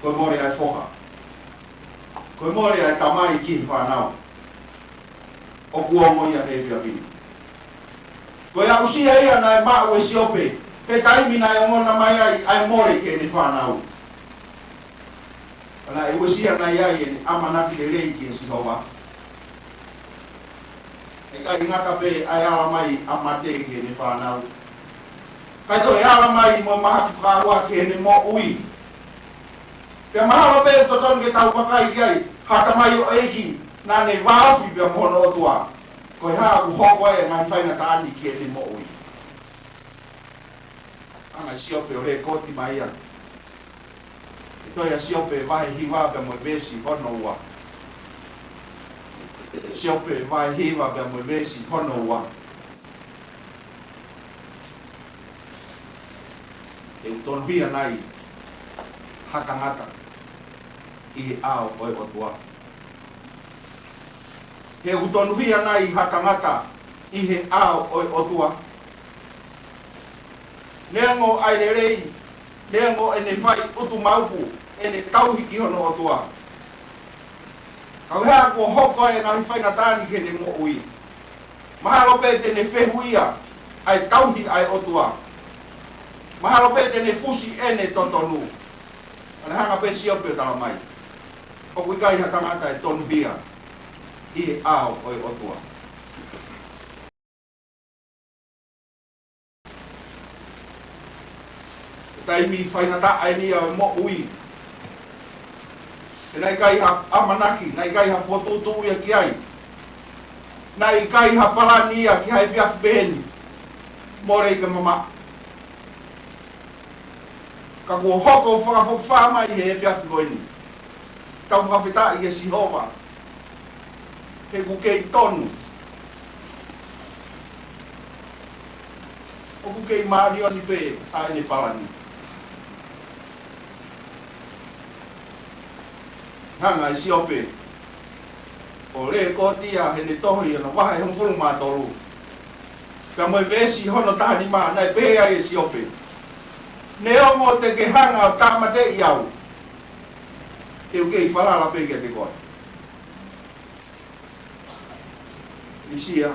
Ko e mole ʻa e foha. Ko e mole ʻa e tamai ki he fānau. ʻOku ongo ia he efiafi ni. Ko e aʻusia ia naʻe maʻu ʻe Siope he taimi naʻe ongona mai ai ʻa e mole ki heʻene fānau. Naʻe uesia nai ai ʻene ʻamanaki lelei kia Sihova. ʻIkai ngata pē ʻa e ala mai ʻa mate ki heʻene fānau, kae toe ala mai mo e mahaki fakaua ki heʻene moʻui. Pea mahalo pē ʻoku totonu ke tau vakai ki ai ha tamai ʻo e ʻEiki naʻa ne vāofi pea mo hono ʻOtua. Ko e hā ʻoku hoko ai e ngaahi faingataʻa ni ki heʻene moʻui? Hanga ʻe Siope ʻo lēkooti mai ia. ʻI he tohi ʻa Siope vahe hiva pea mo e veesi hono ua. Siope vahe hiva pea mo e veesi hono ua. He ʻoku tonuhia nai ha tangata ʻi he ʻao ʻo e ʻOtua? He ʻoku tonuhia nai ha tangata ʻi he ʻao ʻo e ʻOtua? Neongo ʻa e lelei, neongo ʻene fai ʻutumauku ʻene tauhi ki hono ʻOtua, Ka ʻi he ʻaho kuo hoko ai e ngaahi faingataʻa ni ki heʻene moʻui, mahalo pē te ne fehuʻia ʻa e tauhi ʻa e ʻOtua. Mahalo pē te ne fusi ʻene totonu. Pea ne hanga pē ʻe Siope ʻo talamai, ʻoku ʻikai ha tangata ʻe tonuhia ʻi he ʻao ʻo e ʻOtua. Taimi faingataʻa eni ʻa e moʻui. He naʻe ʻikai ha ʻamanaki, naʻe ʻikai ha fokotuʻutuʻu ia ki ai. Naʻe ʻikai ha palani ia ki ha efiafi pehē ni. Mole ia ke mamaʻo. Ka kuo hoko ʻo fakafokifā mai he efiafi ko eni. Tau fakafetaʻi kia Sihova. He ʻoku kei tonu. ʻOku kei māʻoniʻoni pē ʻa ʻene palani. Hanga ʻe Siope ʻo lekooti ia heʻene tohi ʻi hono vahe hongofulu mā tolu. Pea mo e veesi hono taha nima, naʻe pehē ai ʻe Siope, neongo te ke hanga ʻo tāmateʻi au, te u kei falala pē kiate koe. Lisia,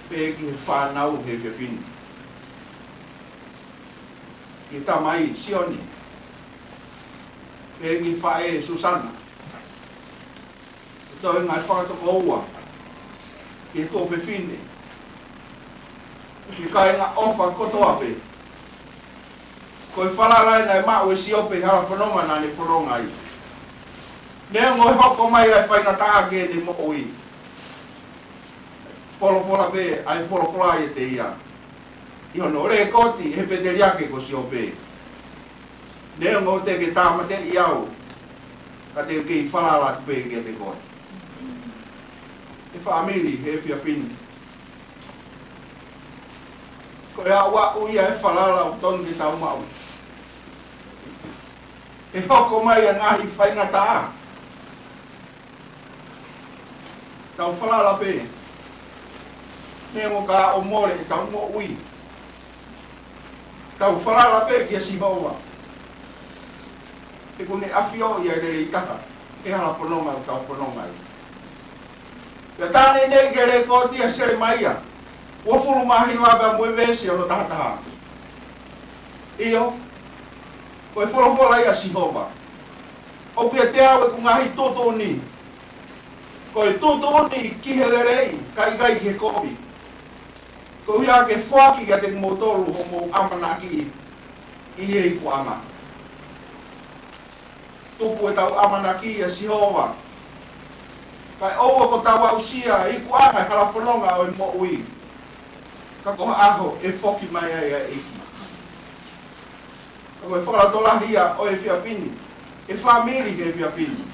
pehē ki he fānau he efiafi ni. Ki he tamai Sione. Pehē ki he faʻē Susana. Toe ngaahi fakatokoua. Ki he tuofefine. Ki he kāinga ʻofa kotoa pē. Ko e falala ē naʻe maʻu ʻe Siope he hala fononga naʻa ne fononga ai. Neongo ʻe hoko mai ʻa e faingataʻa ki heʻene moʻui, folofola pē ʻa e folofola ʻiate ia ʻi hono lekooti ʻe he peteliake ko Siope, neongo te ke tāmateʻi au, ka te u kei falala atu pē kiate koe. ʻE fāmili he efiafi ni, ko e aʻuaʻu ia e falala ʻoku totonu ke tau maʻu. ʻE hoko mai ʻa e ngaahi faingataʻa, tau falala pē. Neongo ka ʻoku mole ʻetau moʻui, tau falala pē kia Sihova. He ʻoku ne ʻafioʻi ʻa e lelei taha he hala fononga ʻoku tau fononga ai. Pea tā neʻineʻi ke lekooti ʻa Selemaia uofulu mā hiva pea mo e veesi hono taha taha. ʻIo, ko e folofola ia ʻa Sihova. ʻOku ʻiate au ʻeku ngaahi tuʻutuʻuni. Ko e tuʻutuʻuni ki he lelei, kae ʻikai ki he kovi. Koeʻuhi ke foaki kiate kimoutolu hoʻomou ʻamanaki ʻi he ikuʻanga. Tuku ʻetau ʻamanaki ʻia Sihova. Kae ʻoua kuo tau aʻusia ikuʻanga he hala fononga ʻo e moʻui. Ka ko e ʻaho ʻe foki mai ai ʻa e ʻEiki. Ka ko e fakalotolahi ia ʻo e efiafi ni, ʻe fāmili he efiafi ni,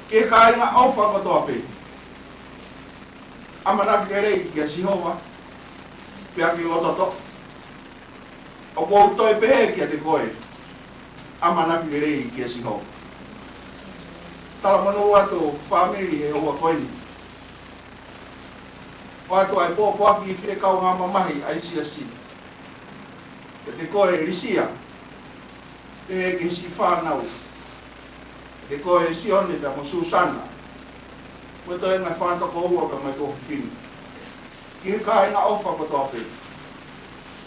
ki he kāinga ʻofa kotoa pē. ʻAmanaki lelei kia Sihova, pea ke loto toʻa. ʻOku ou toe pehē kiate koe, ʻamanaki lelei kia Sihova. Talamonū atu fāmili he houa ko eni. ʻOatu ʻa e pōpoaki fie kaungā mamahi ʻa e siasi. Kiate koe Lisia, pehē ki he siʻi fānau. Kiate koe Sione pea mo Susana. Mo e toenga fānau toko ua pea mo e tuofefine. Ki he kāinga ʻofa kotoa pē.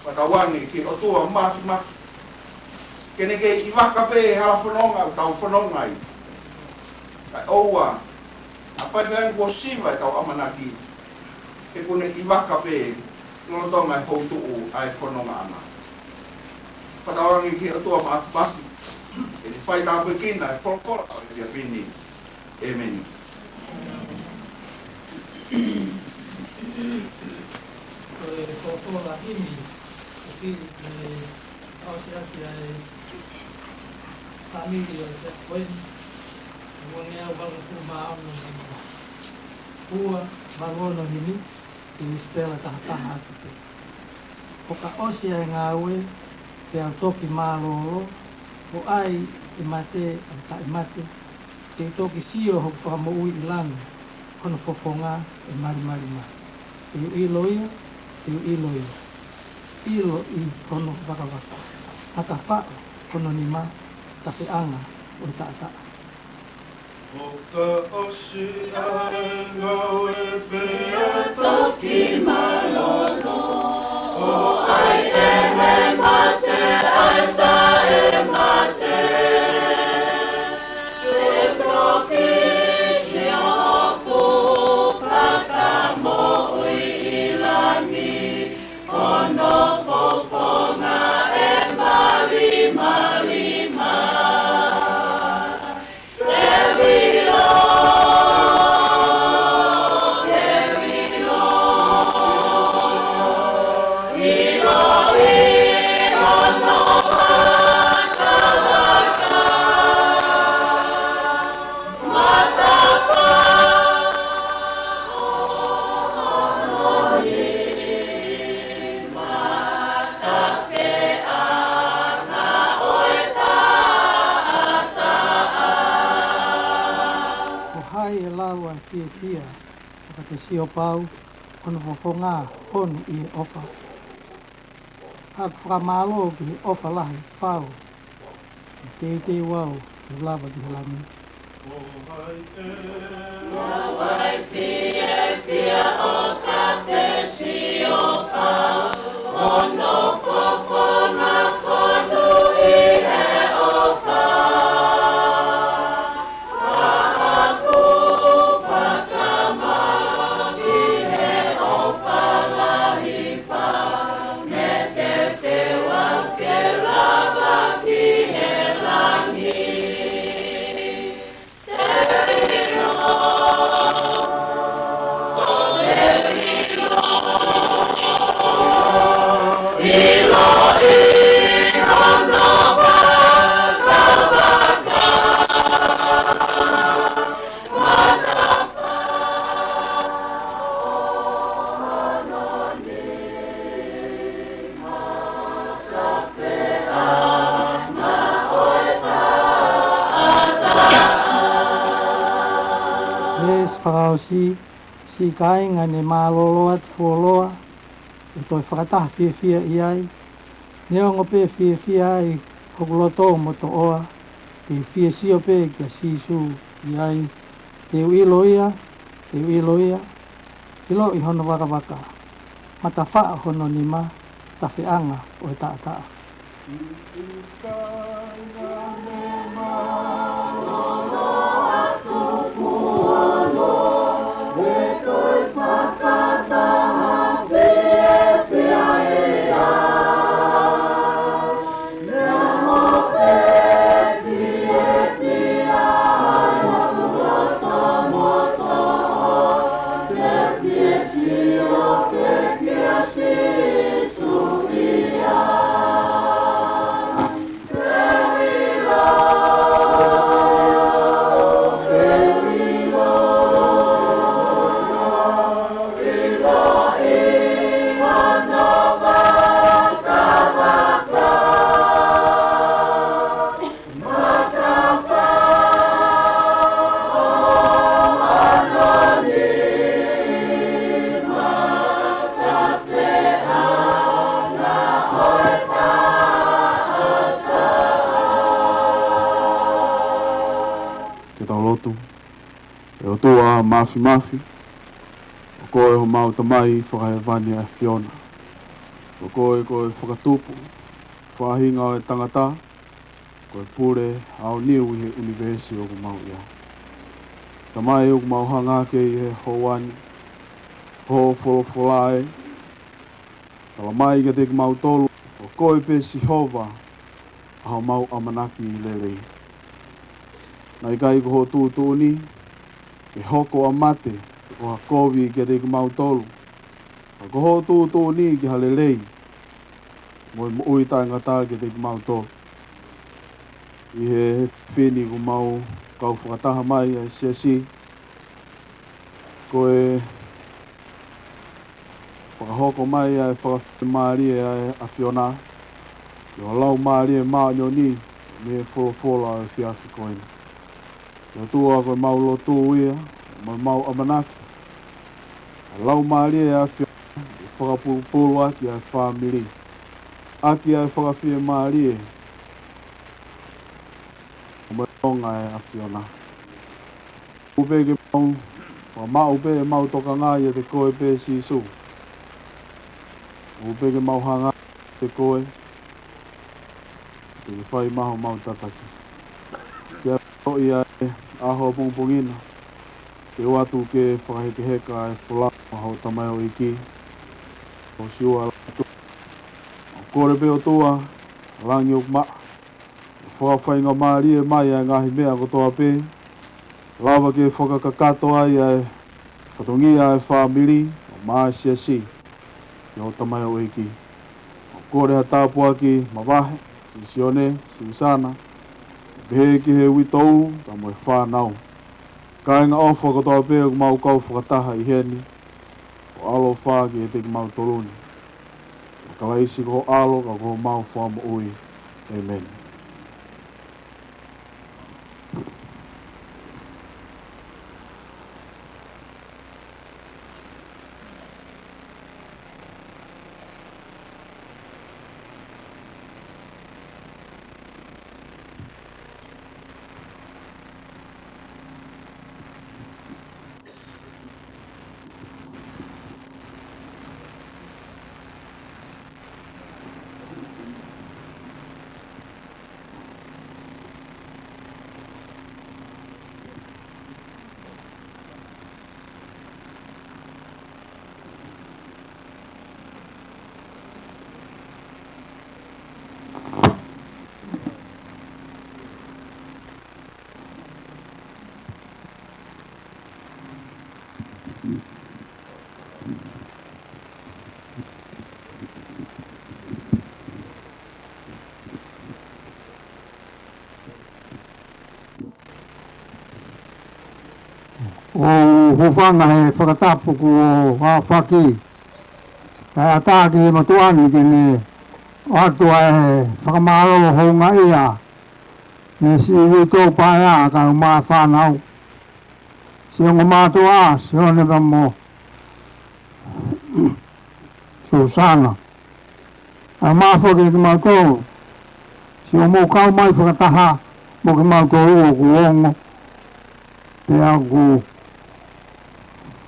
Fakatauange ki he ʻOtua Māfimafi. Ke ne kei ʻi vaka pē he hala fononga ʻoku tau fononga ai. Kae ʻoua, ʻa faifai ange kuo siva ʻetau ʻamanaki. He ʻoku ne ʻi vaka pē, lolotonga e houtuʻu ʻa e fonongaʻanga. Fakatauange ki he ʻOtua Māfimafi. Ke ne faitāpuekina e folofola ʻo e efiafi ni. ʻEmeni. Ko e folofola himi, ko e fili, ko e ʻosi ʻaki ʻa e fāmili ʻo e peʻa ko eni. Uangeau valungofulu mā ono, ua valu ono himi, ʻi he ʻIsipeli taha taha atu pē. ʻOka ʻosi ʻa e ngāue, pea u toki mālōlō, ʻo ʻai ʻe mate ʻa e taʻemate, te u toki sio hoku fakamoʻui ʻi langi, hono fofonga ʻe malimali mai. Te u ʻilo ia, te u ʻilo ia. ʻIlo ʻi hono vakavaka. Hatafaʻo hono nima, tapeʻanga ʻo e taʻataʻa. ʻOka ʻosi ʻa e ngāue pea toki mālōlō. ʻO ʻai ʻe he mate ʻa e taʻemate. Ke toki sio hoku Fakamoʻui ʻi langi. Hono fofonga ʻe mālimalima. Ko hai ʻe lava ʻo fiefia ʻo ka te sio pau, hono fofonga fonu ʻi he ʻofa. Haʻaku fakamālō ki he ʻofa lahi fau, ʻe teuteu au ke lava ki he langi. Ko hai ʻe lava ʻo fiefia ʻo ka te sio pau, hono fofonga fonu ʻi he ʻofa. Haʻaku fakamālō ki he ʻofa lahi fau, ne teuteu au ke lava ki he langi. Veesi fakaʻosi, siʻi kāinga ne mālōlō atu fuoloa, ʻe toe fakataha fiefia ʻi ai, neongo pē fiefia ai hoku loto mo toʻoa, te u fie sio pē kia Sīsū ʻi ai. Te u ʻilo ia, te u ʻilo ia, ʻiloʻi hono vakavaka, matafaʻo hono nima, tafeʻanga ʻo e taʻataʻa. Ke tau lotu. ʻE ʻOtua Māfimafi, ko koe homau Tamai Fakahēvani ʻAfiona. Ko koe ko e Fakatupu, Faʻahinga ʻo e tangata, ko e Pule ʻAoniu ʻi he ʻunivēsi ʻoku mau ʻi ai. Tamai, ʻoku mau hanga hake ʻi he houa ni, hoʻo folofola ē, tala mai kiate kimautolu, ko koe pē Sihova, ʻa homau ʻamanaki lelei. Naʻe ʻikai ko hoʻo tuʻutuʻuni ke hoko ʻa mate ko ha kovi kiate kimautolu, ka ko hoʻo tuʻutuʻuni ki ha lelei mo e moʻui taʻengata kiate kimautolu. ʻI he efiafi ni ʻoku mau kau fakataha mai ʻa e siasi, ko e fakahoko mai ʻa e fakafiemālie ʻa e ʻAfiona, ʻi ho Laumālie Māʻoniʻoni, mei he folofola ʻo e efiafi ko eni. ʻE ʻOtua, ko ʻemau lotu ia, mo ʻemau ʻamanaki, ʻa e Laumālie ʻa e ʻAfiona, ʻe fakapulupulu ʻaki ʻa e fāmili, ʻaki ʻa e fakafiemālie, mo e ʻOtua ʻa e ʻAfiona. ʻOku pē ke mau, ʻoku mau pē mau tokanga ʻiate koe pē Sīsū. ʻOku pē ke mau hanga ʻiate koe, ke ke fai mai homau tataki. Ke ʻoatu ʻa e ʻaho pongipongi na, ke ʻoatu ke fakahekeheka e folau ʻa hoʻo tamaioʻeiki, ʻo Siua Latu. ʻOku kole pē ʻOtua, langi ʻoku maʻa, ʻo fakafaingamālie mai ʻa e ngaahi meʻa kotoa pē, lava ke fakakakato ai ʻa e fatongia ʻa e fāmili, ʻo maʻa e siasi, ʻi hoʻo tamaioʻeiki. ʻOku kole ha tāpuaki mavahe, siʻi Sione, Siusana, pehē ki he uitou, pea mo e fānau. Kāinga ʻofa kotoa pē ʻoku mau kau fakataha ʻi heni, ʻo ʻaloʻofa kiate kimautolu ni. ʻIa Kalaisi ko ho ʻAlo, ka ko homau Fakamoʻui. ʻĒmeni. ʻOku ou hūfanga he fakatapu kuo aofaki, kae ʻatā ki he mātuʻa ni ke ne ʻoatu ʻa e fakamālō houngaʻia, mei siʻi uitou paea kae ʻumaʻā e fānau, siʻi ongo mātuʻa, Sione pea mo Siusana. ʻA e mafola kiate kimautolu, siʻomou kau mai fakataha mo kimautolu ʻoku ongo, pea ʻoku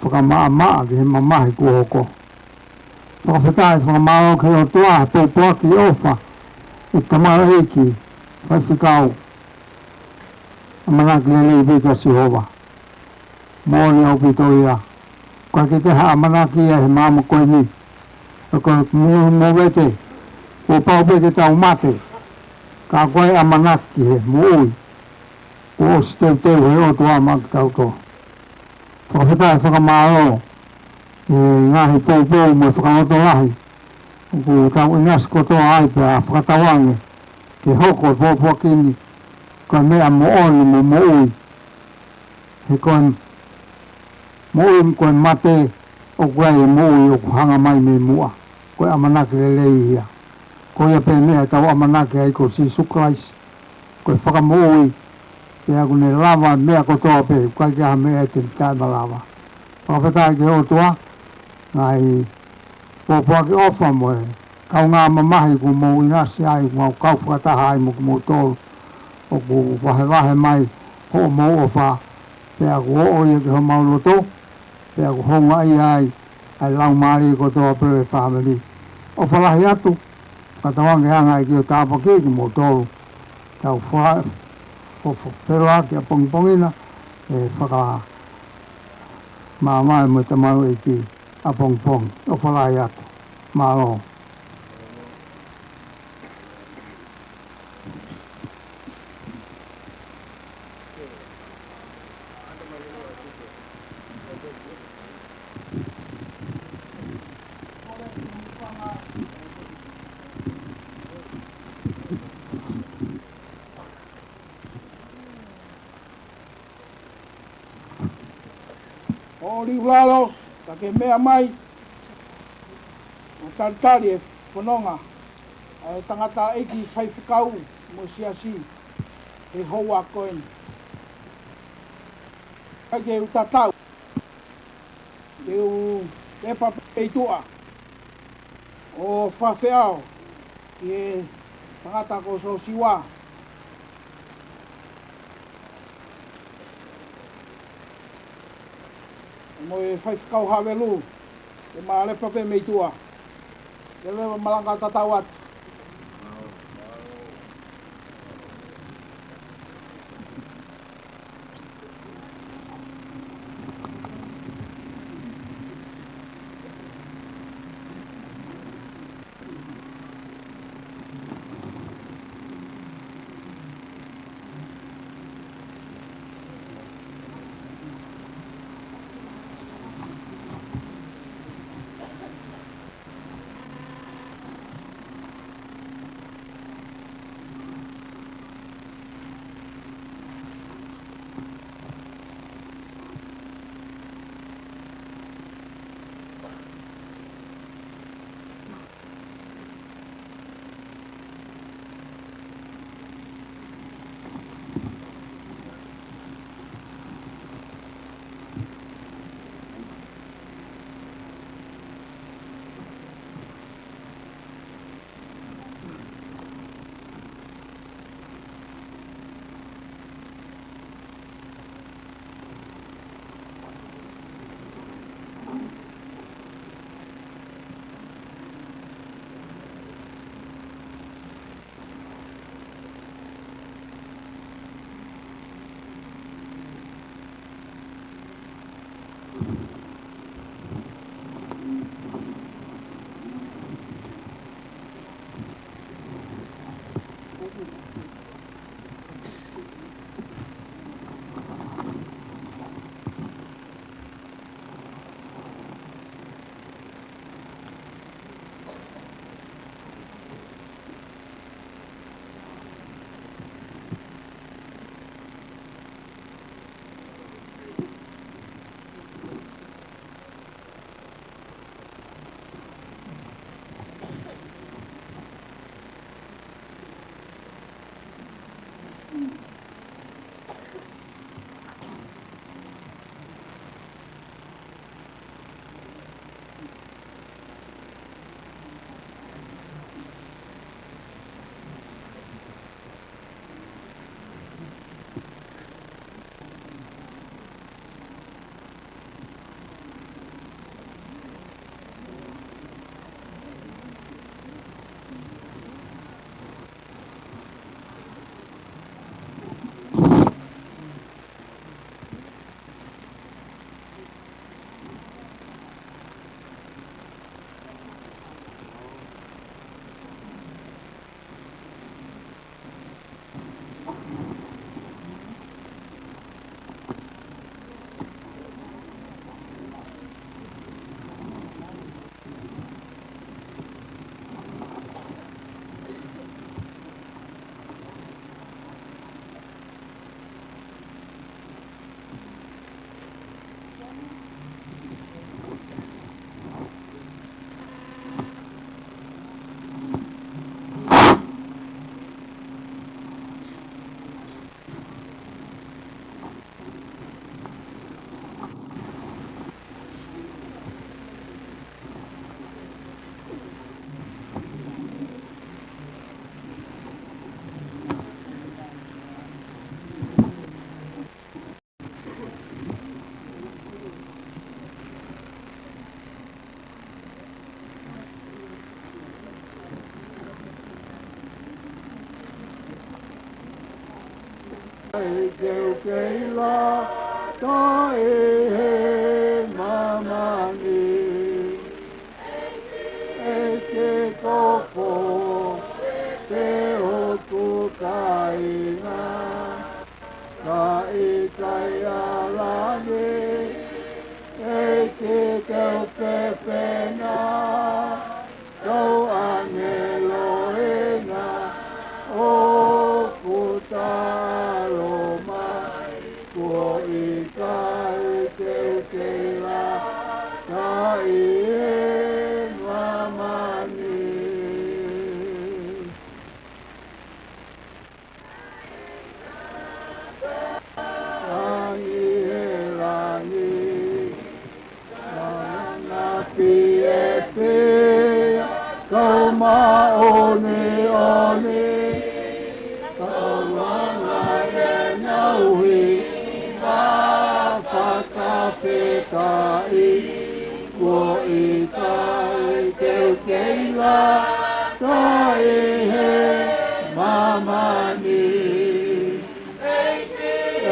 fakamaʻamaʻa ki he mamahi kuo hoko. Fakafetaʻi, fakamālō ki he ʻOtua he pōpoaki ʻofa ʻa e tamaioʻeiki, faifekau, ʻamanaki lelei pē kia Sihova. Moʻoni ʻaupito ia. ʻOku ʻikai ke toe ha ʻamanaki ia he māmani ko eni. ʻOku mou movete, kuo pau pē ke tau mate, ka ko e ʻamanaki he moʻui kuo ʻosi teuteu he ʻOtua maʻa kitautolu. Fakafetaʻi, fakamālō he ngaahi poupou mo e fakalotolahi ʻoku tau ʻinasi kotoa ai pea fakatauange ke hoko e pōpoaki ni ko e meʻa moʻoni mo moʻui. He ko e moʻui, ko e mate, ʻoku ʻi ai e moʻui ʻoku hanga mai mei muʻa. Ko e ʻamanaki lelei ia. Ko ia pē meʻa ʻe tau ʻamanaki ai ko Sīsū Kalaisi, ko e Fakamoʻui, pea ʻoku ne lava e meʻa kotoa pē, ʻoku ʻikai ke ʻi ai ha meʻa te ne taʻemalava. Fakafetaʻi ki he ʻOtua, ngaahi pōpoaki ʻofa mo e kaungā mamahi kuo mou ʻinasi ai, kuo mau kau fakataha ai mo kimoutolu. ʻOku vahevahe mai hoʻomou ʻofa, pea ʻoku ʻoʻo ia ki homau loto, pea ʻoku houngaʻia ai ʻa e laumālie kotoa pē ʻo e fāmili. ʻOfa lahi atu, fakatauange ʻe hanga ʻe he ʻEiki ʻo tāpuakiʻi kimoutolu. Tau fa-, fo-, fo-, feʻiloaki ʻapongipongi na, ʻe fakamāvae mo e tamaioʻeiki ʻapongipongi. ʻOfa lahi atu. Mālō. ʻO liu lalo, ka ke meʻa mai, ʻo talitali e fononga ʻa e tangataʻeiki faifekau mo e siasi he houa ko eni. ʻIkai ke u tatau, ke u tepa pē ʻi tuʻa ʻo fakafeʻao ki he tangata ko Siosiua. mo e faifekau Havelu, ʻe Malepa pē mei tuʻa. Ke leva malanga tatau atu. ʻEiki, ke u kei lata ʻi he māmani. ʻEiki, ko koe pē hoku kāinga. Ka ʻikai ʻa langi, ʻEiki, ke u pehē na, kau ʻāngelo ʻi he ʻoku talo mai, kuo ʻikai ke u kei lata ʻi he māmani. Langi ʻi he langi, langi ʻi Kae kuo ʻikai te u kei lata ʻi he māmani.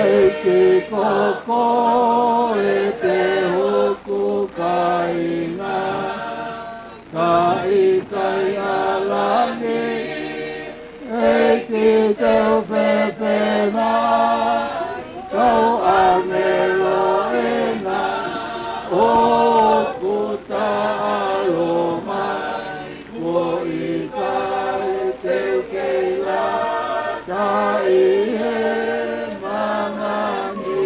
ʻEiki, ko koe pē hoku kāinga, ka ʻikai ʻa langi. ʻEiki, te u fefeka, kau ʻāngelo ʻena ʻoku taʻalo mai, kuo ʻikai te u kei lata ʻi he māmani.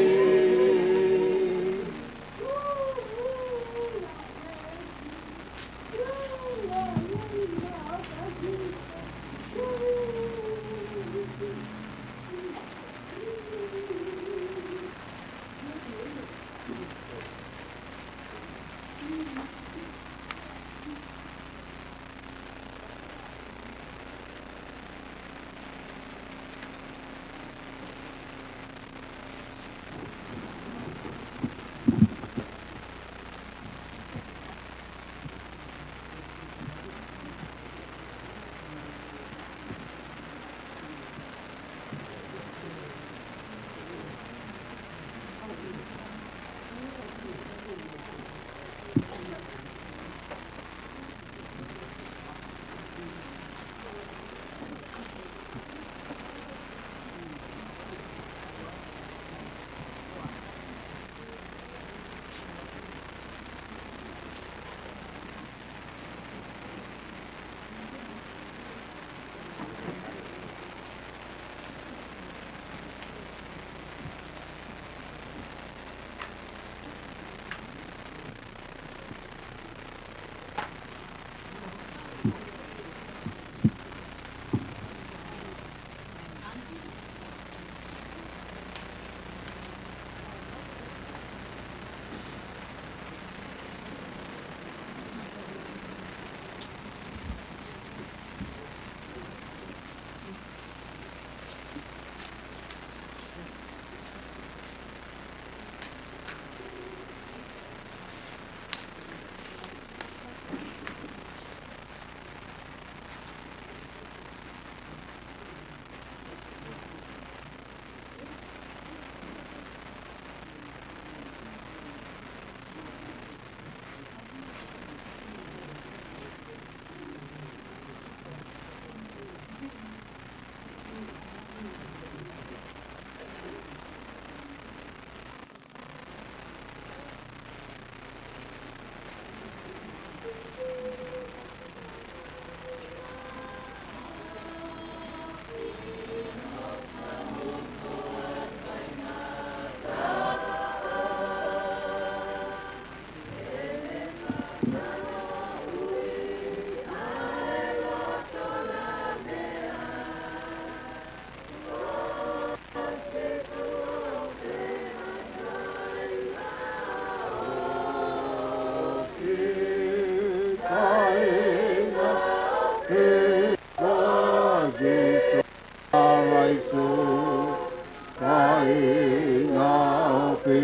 Kāinga ʻofa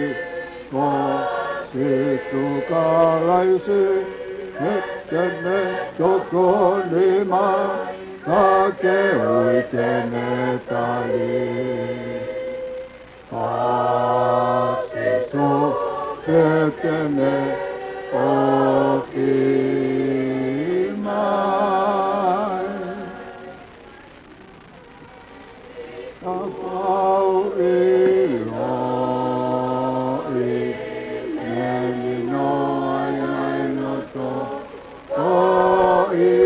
ko Sīsū Kalaisi, ʻi heʻene tokoni mai, ka ke ui te ne tali. Ko Sīsū pē te ne ʻofi mai. Kapau ʻiloʻi ʻe he ʻEiki ʻa e loto ko ē,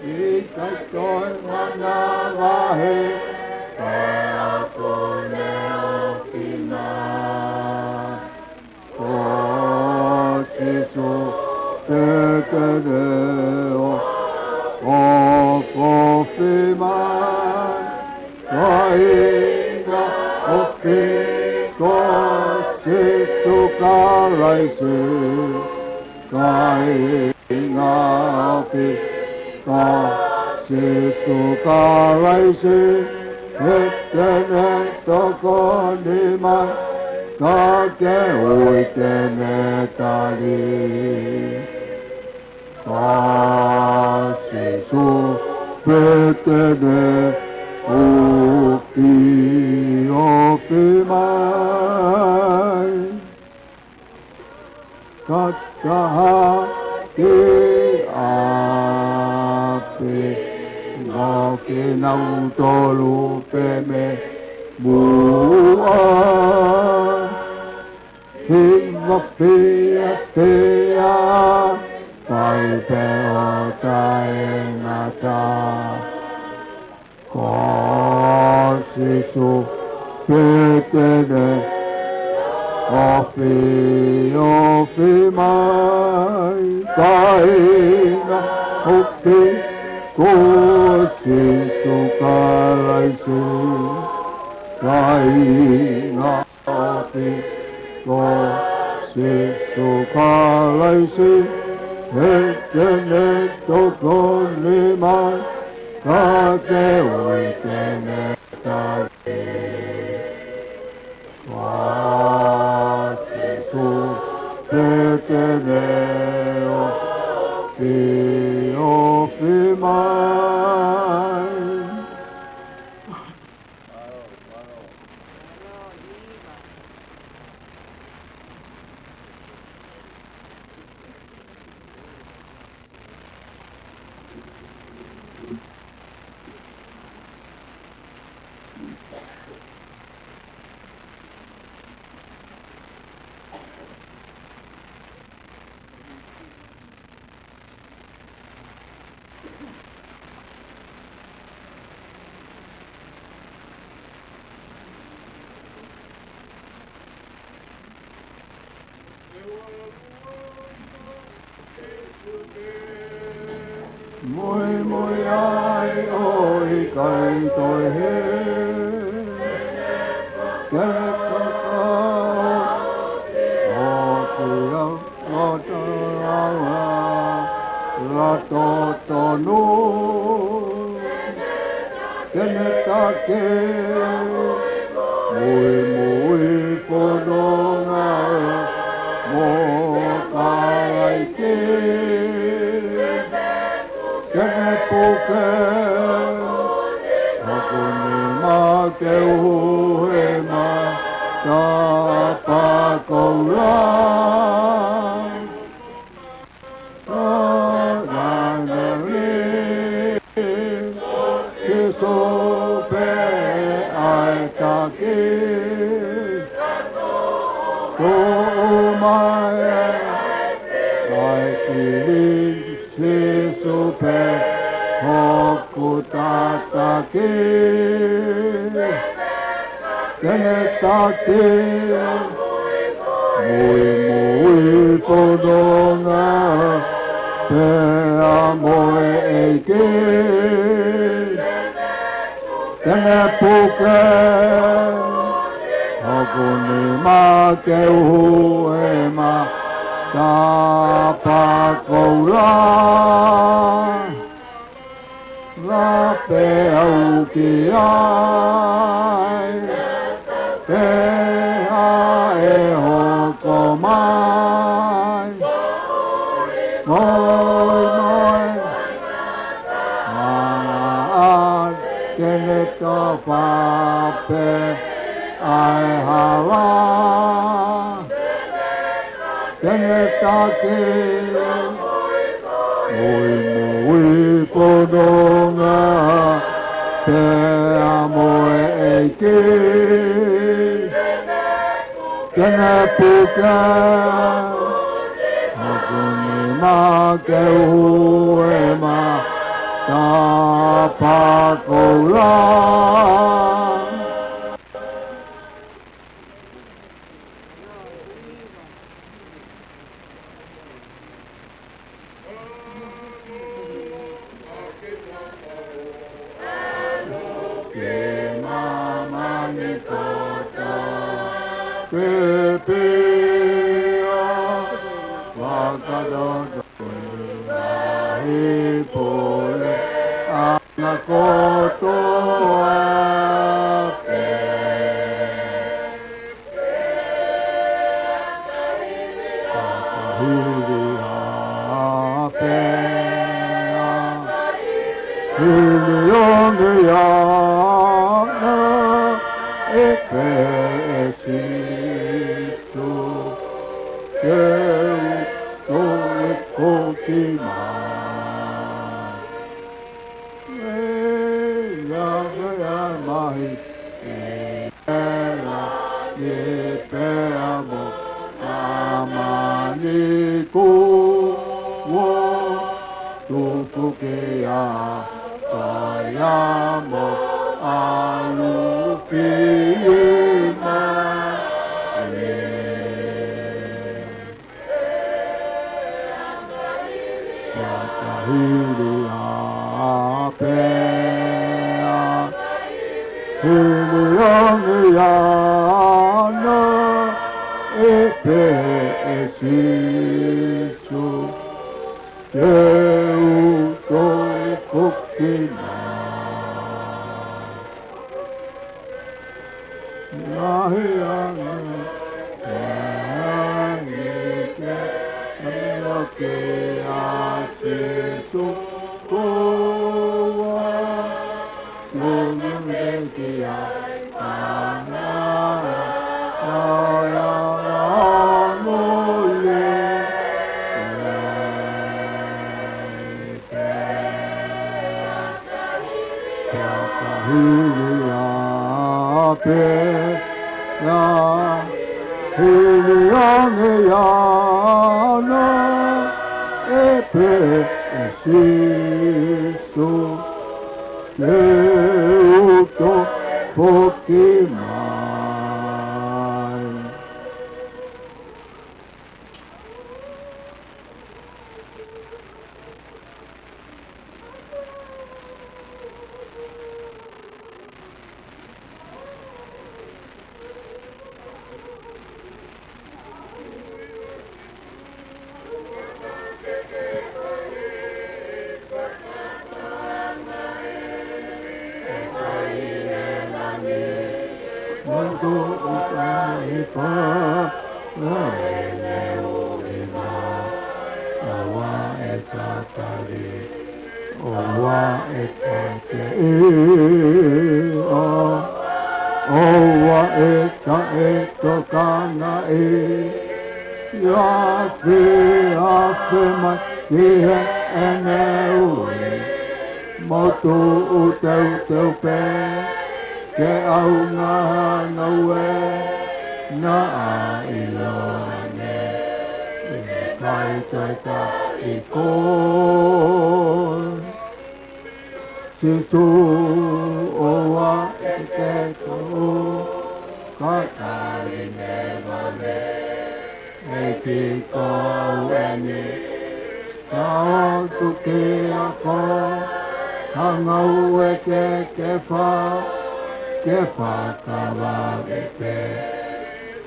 ʻikai toe manavahē, pea ʻoku ne ʻofi mai. Ko Sīsū pē te ne ʻo, ʻofi mai. Kāinga ʻofa ko Sīsū Kalaisi. Kāinga ʻofa ko Sīsū Kalaisi, ʻi heʻene tokoni mai, ka ke ui te ne tali. Ko Sīsū pē te ne ʻofiofi mai. Ka taha ke ʻapi, ʻo kinautolu pē mei muʻa. Hiva fiefia, fai pē ʻo taʻengata. Ko Sīsū pē te ne ʻofiofi mai, kāinga ʻofi, ko Sīsū Kalaisi, kāinga ʻofi, ko Sīsū Kalaisi, he te ne tokoni mai, ka ke ui te ne tali. Ko Sīsū pē te ne ʻofiofi mai. Muimui ai ʻo ʻikai toe hē. Ke ne toka ʻo kia loto aua la totonu. Ke ne taki muimui fononga mo Kalaisi. Ke ne puke hoku nima ke u hū he mata pā koula. Ko Nāneli, Sīsū pē ʻa e taki. Ko mai ʻa e fili, Sīsū pē hoku tataki. Ke ne taki muimui fononga pea mo e ʻEiki. Ke ne puke hoku nima ke u hū he mata pā koula. Lape au ki ai, pea ʻe hoko mai. Moimoi, ʻa, ʻa, ke ne tofa pē ʻa e hala. Ke ne taki muimui fononga pea mo e ʻEiki. Ke ne puke hoku nima ke u hū he mata pā koula. Ke māmani kotoa, pepea, fakaloto ngaahi puleʻanga kotoa pē. Hili ā pea, hili ange ā, ʻe pehē ʻe Sīsū, ke u toe foki mai. Meʻa pea mai, ʻe ela ni pea mo ʻamani kuo tupu ki ai, ko ia mo ʻAlufi mai. Pea ka hili ā pea, hili ange ā, ʻe pehē ʻe Sīsū, ke u toe foki mai. Lahi ange ʻa e ʻilo kia Sīsū, ko ia ʻoku ne meʻa ki ai ʻa e ngaahi ʻaho lelei. Pea ka hili ā pea, hili ange ā, ʻe pehē ʻe Sīsū, ke u toe foki mai. Motuʻu taʻi pā, naʻe ne ui mai, ʻoua ʻe tatali, ʻoua ʻe takeʻi, ʻoua ʻe taʻetokangaʻi, ʻi he afe, afe mai ki heʻene ui. Motuʻu teuteu pē, ke ʻaonga ha ngāue, naʻa ʻiloa ange, ʻe ʻikai toe tali koe. Sīsū, ʻoua ʻe ke tuʻu, ka tali ne vale. ʻEiki ko au eni, ka ʻoatu kiate koe, ha ngāue ke ke fai, ke fakavave pē,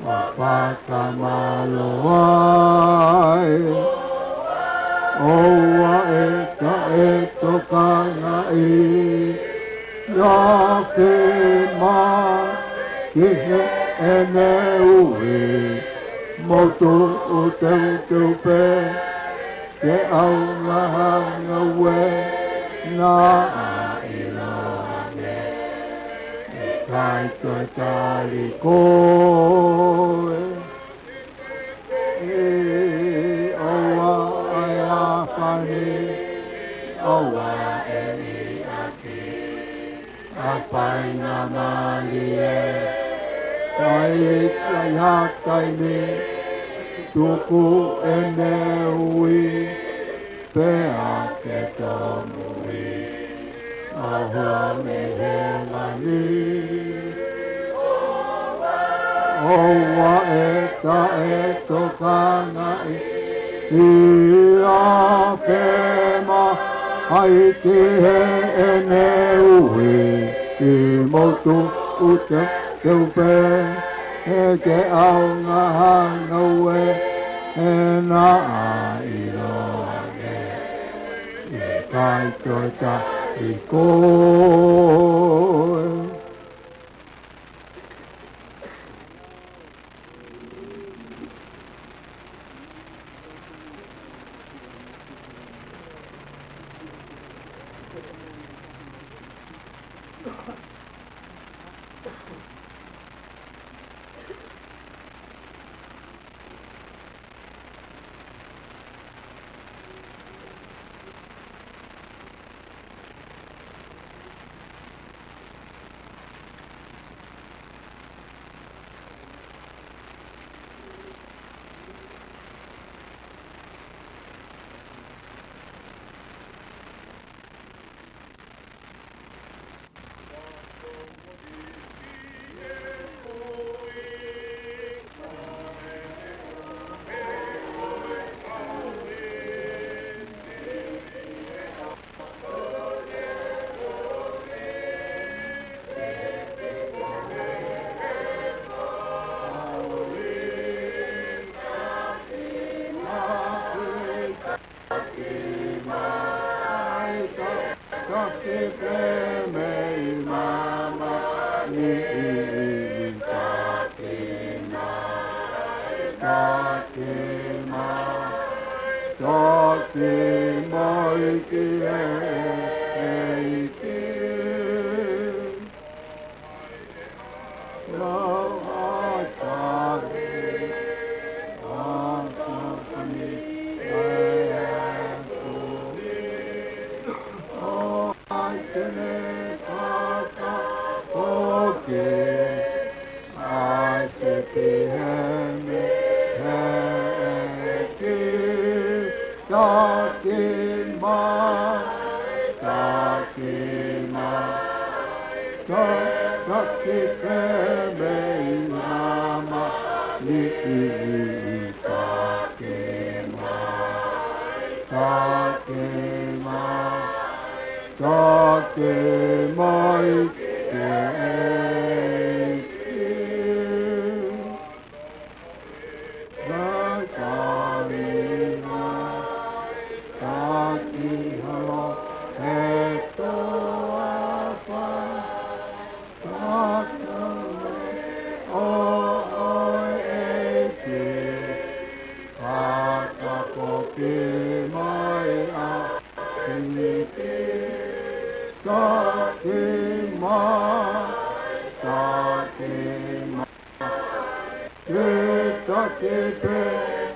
ʻo fakamālō ai. ʻOua ʻe taʻetokangaʻi, ʻi he afe mai ki heʻene ui. Motuʻu teuteu pē, ke ʻaonga ha ngāue, naʻa ʻiloa ange, ʻe ʻikai toe tali koe. ʻE, ʻoua ʻe ʻafani, ʻoua ʻe liʻaki ʻa e faingamālie, ʻikai ha taimi, tuku ʻene ui, pea ke tōmui, ʻo hū mei hēvani. ʻOua ʻe taʻetokangaʻi, ʻi he afe mai ki heʻene ui. Motuʻu teuteu pē, ke ʻaonga ha ngāue, naʻa ʻiloa ange, ʻe ʻikai toe tali koe. Ke mei māmani, taki mai, taki mai, taki mai ki he ʻEiki. Lau ʻa e taki, ʻa e taki mai ʻa e ʻOtua. ʻO ʻai ke ne fakafoki ʻa e sipi ʻe he ʻEiki. Taki mai, taki mai, taki, taki pē mei māmani, taki mai, taki mai, taki mai ki he ʻEiki. Naʻe kaveinga, taki holo he toafa, taki mai ʻo ʻEiki, fakafoki mai ʻa e sipi. Taki mai, taki mai, ke taki pē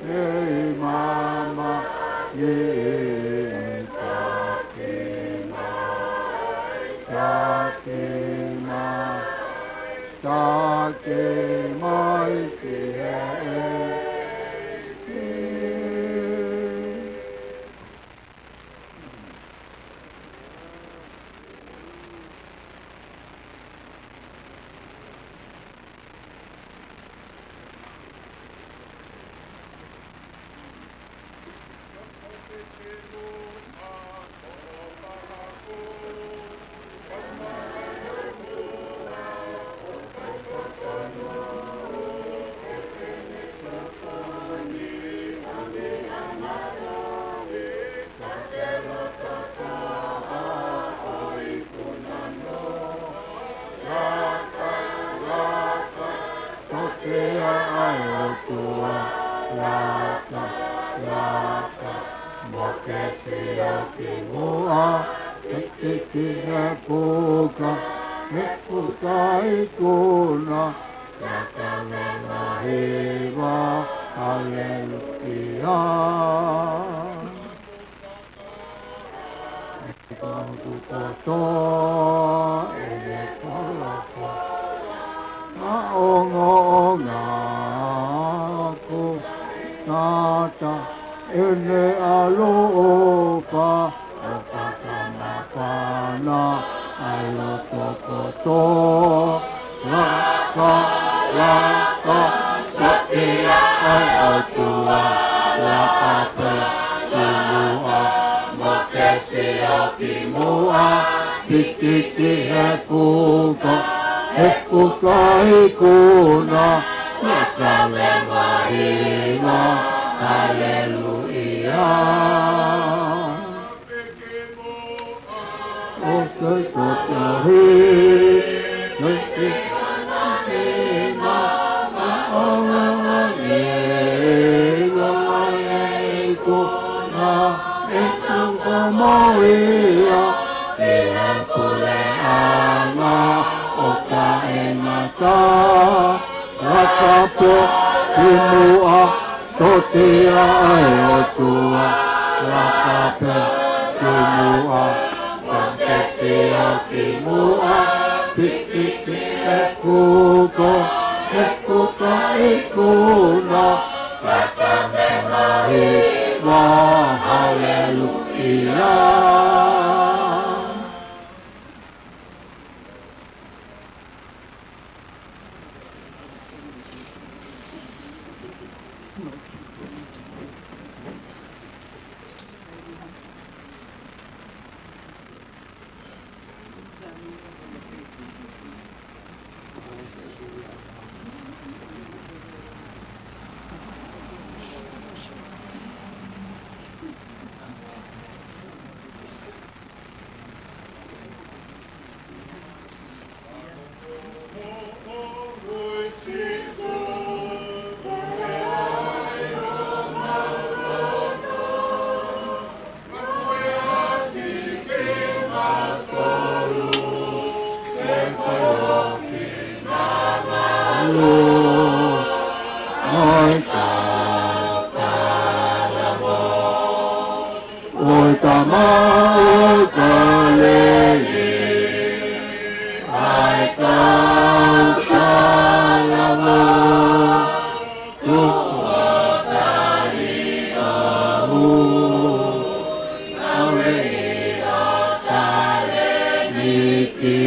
mei māmani, taki mai, taki mai, taki mai ki he ʻEiki. Laka, laka, sōtia ʻa e ʻOtua. Laka, laka, mo ke sio ki muʻa, piki ki he fuka, he fuka ikuna, laka leva hiva, haleluia. Ko hoku kotoa ʻene folofola, maʻongoʻonga ʻoku tata, ʻene ʻaloʻofa ʻoku fakamāfana ʻa e loto kotoa. Laka, laka, sōtia ʻa e ʻOtua. Laka pē ki muʻa, mo ke sio ki muʻa, piki ki he fuka, he fuka ikuna, laka leva hiva, haleluia. ʻO te kotohi, te te maʻongoʻonga ʻi he ikuna, ʻe tuku mo ia ʻi he puleʻanga ʻo taʻengata. Laka pē ki muʻa, sōtia ʻa e ʻOtua. Laka pē ki muʻa, mo ke sio ki muʻa, piki ki he fuka, he fuka ikuna, laka leva hiva, haleluia. ʻo e tama ʻo Kaleli, ʻa e kau talavou, tuku ʻo tali ʻo hū, ʻa e ueʻi ʻo e talēniti.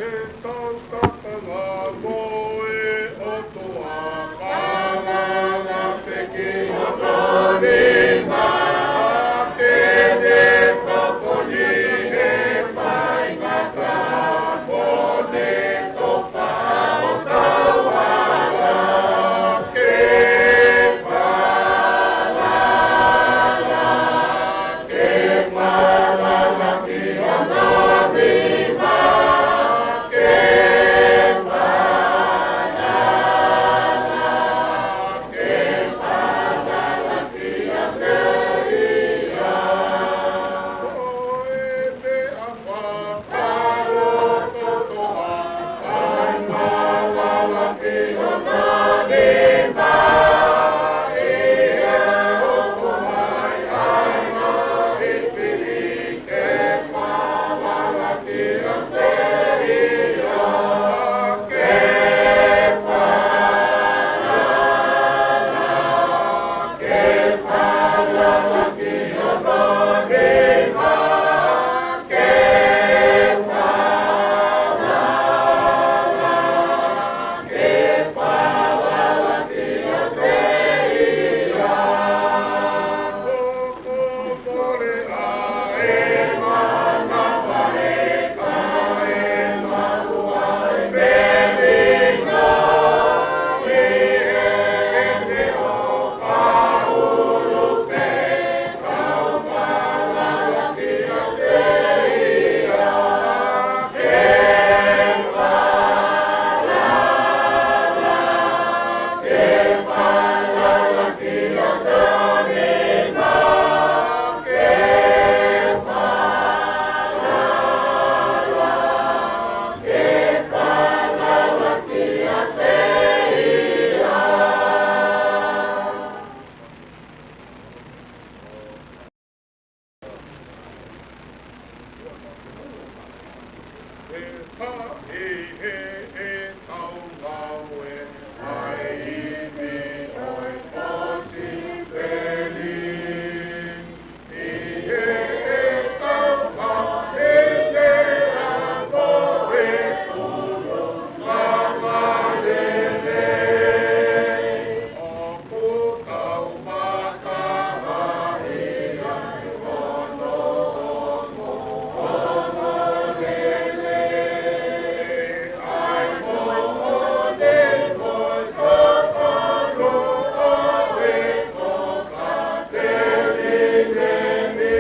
Tau tatanga mo e ʻOtua, falala pē ki hono nima, ke ne tokoni he faingataʻa, mo ne tofa hotau hala, ke falala, ke falala ki hono nima, ke falala, ke falala kiate ia. Ko e meʻa fakalototoʻa, ʻa e falala ki hono nima, ʻi he hoko mai ʻa e ngaahi fili, ke falala kiate ia, ke falala, ke falala ki hono nima, ke falala, ke falala kiate ia. Ko e kole ʻa e manava ʻi he kaena ʻa e melino, ʻi heʻene ʻofa ʻulu pē, kau falala kiate ia, ke falala, ke falala kiate ia, ke falala, ke falala kiate ia. He taʻi he ʻetau ngāue ʻa e ivi ʻo e kosipeli. ʻI he ʻetau ngāue lea mo e ʻulungaanga lelei. ʻOku tau fakahaaʻi ʻa hono ongoongo lelei, ʻa e moʻoni mo e totonu ʻo e tokāteline ni.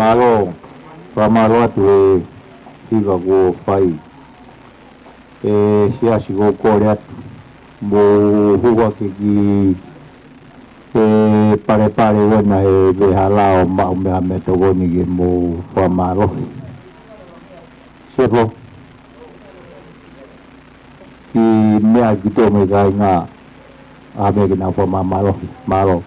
Mālō, fakamālō atu he hiva kuo fai. ʻE Siasi, ʻoku ou kole atu, mou hū hake ki he palepale ʻoku ʻi ai e veʻehala ʻo maʻu mei ai ha meʻatokoni ke mou fakamālohi. Sefo, kiʻi meʻa ki tō mei kāinga, ʻave ke nau fakamālohi. Mālō.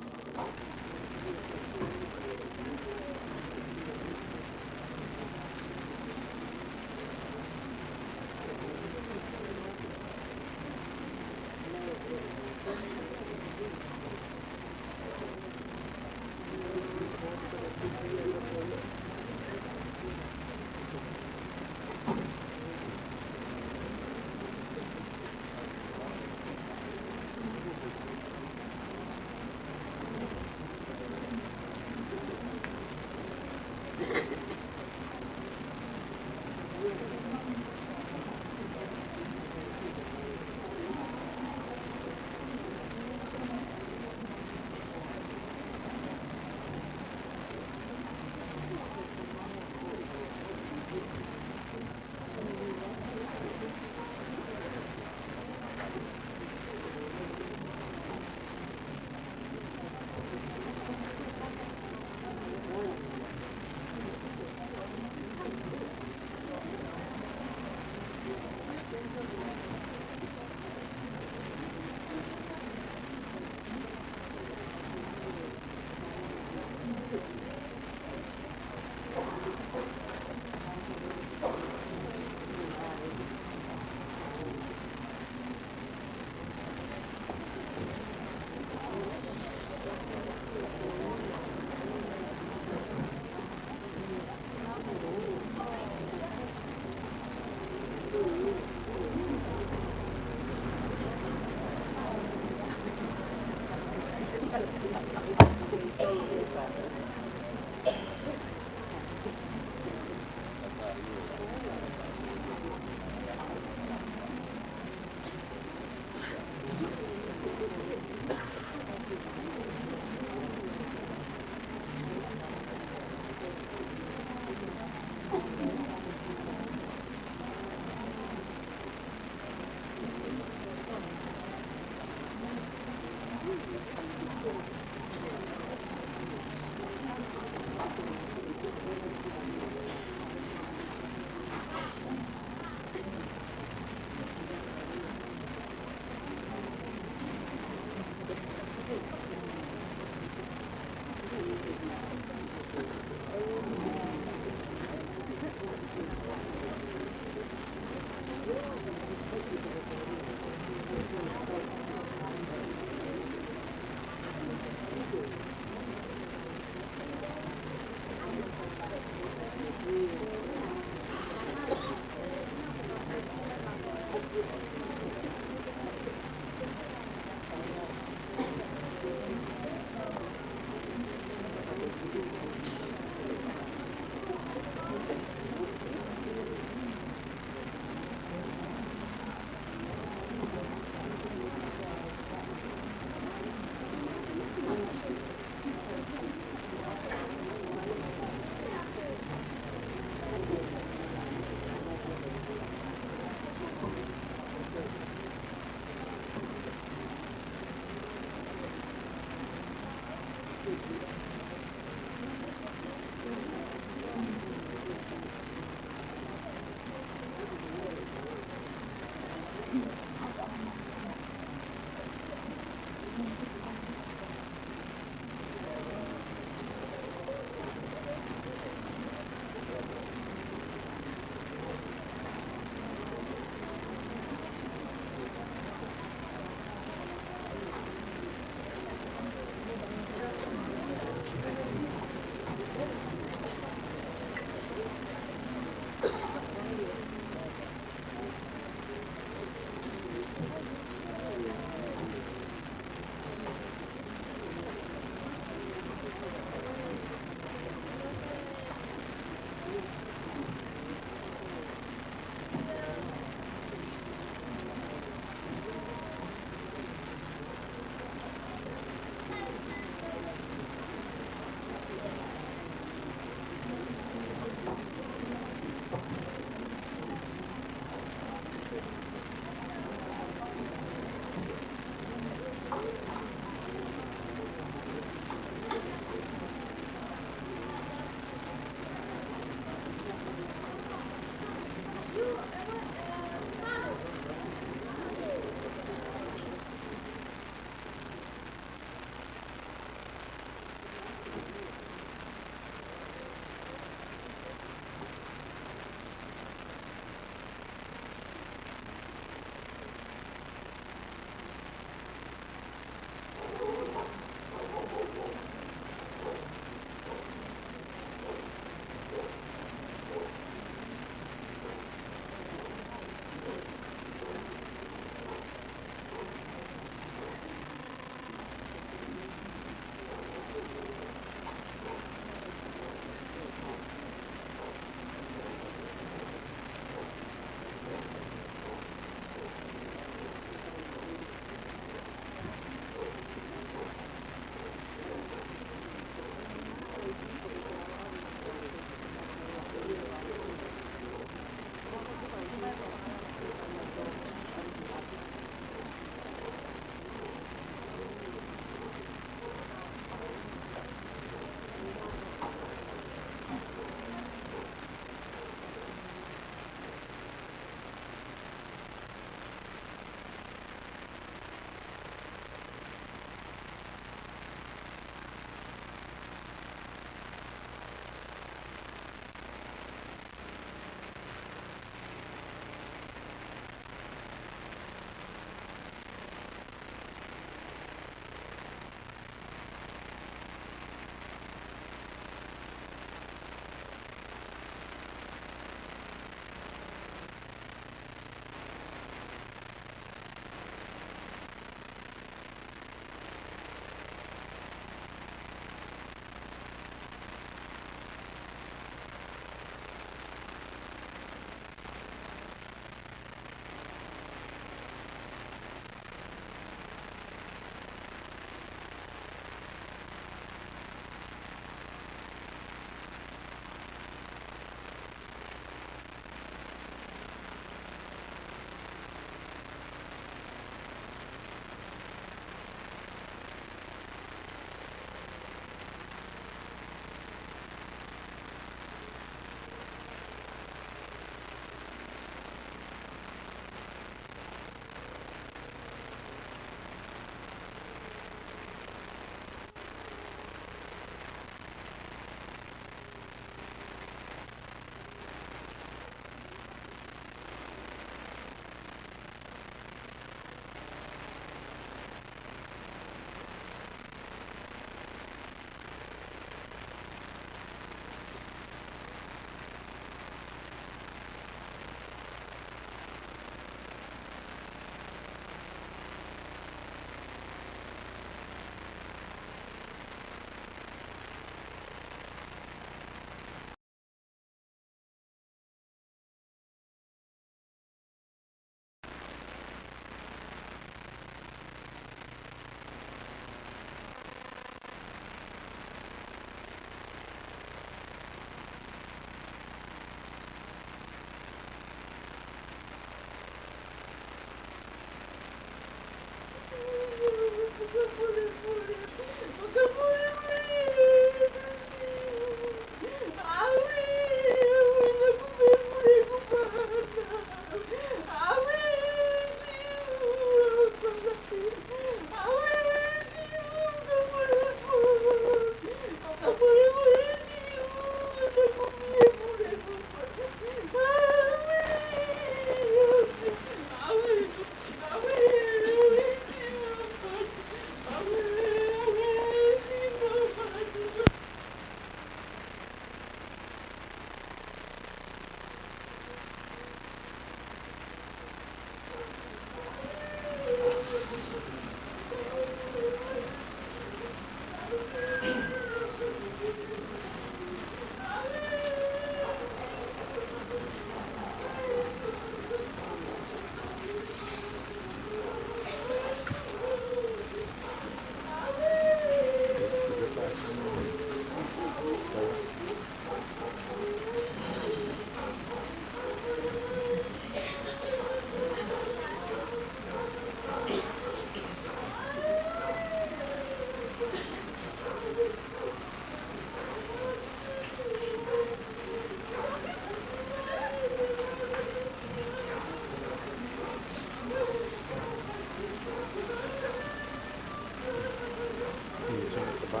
It's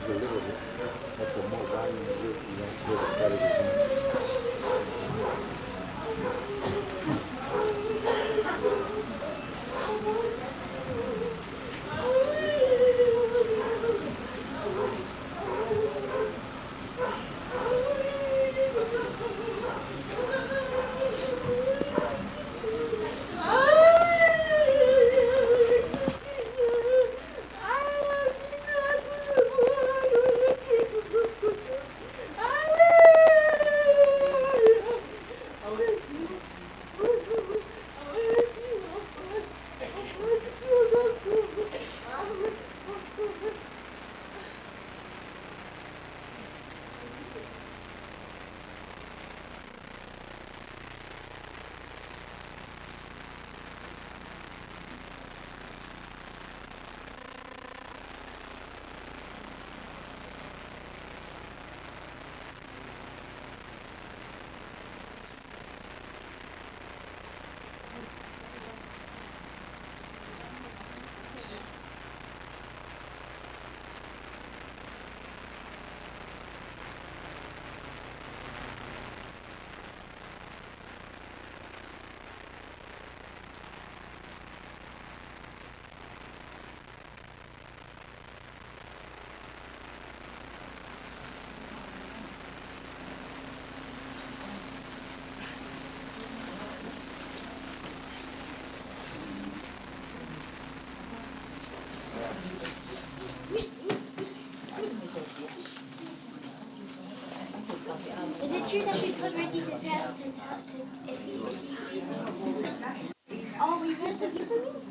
a little bit, but the more volume you do, you know, the better the study is. Is it true that we put Reggie to tell, to tell, to, if he, if he sees me? Oh, we read the people?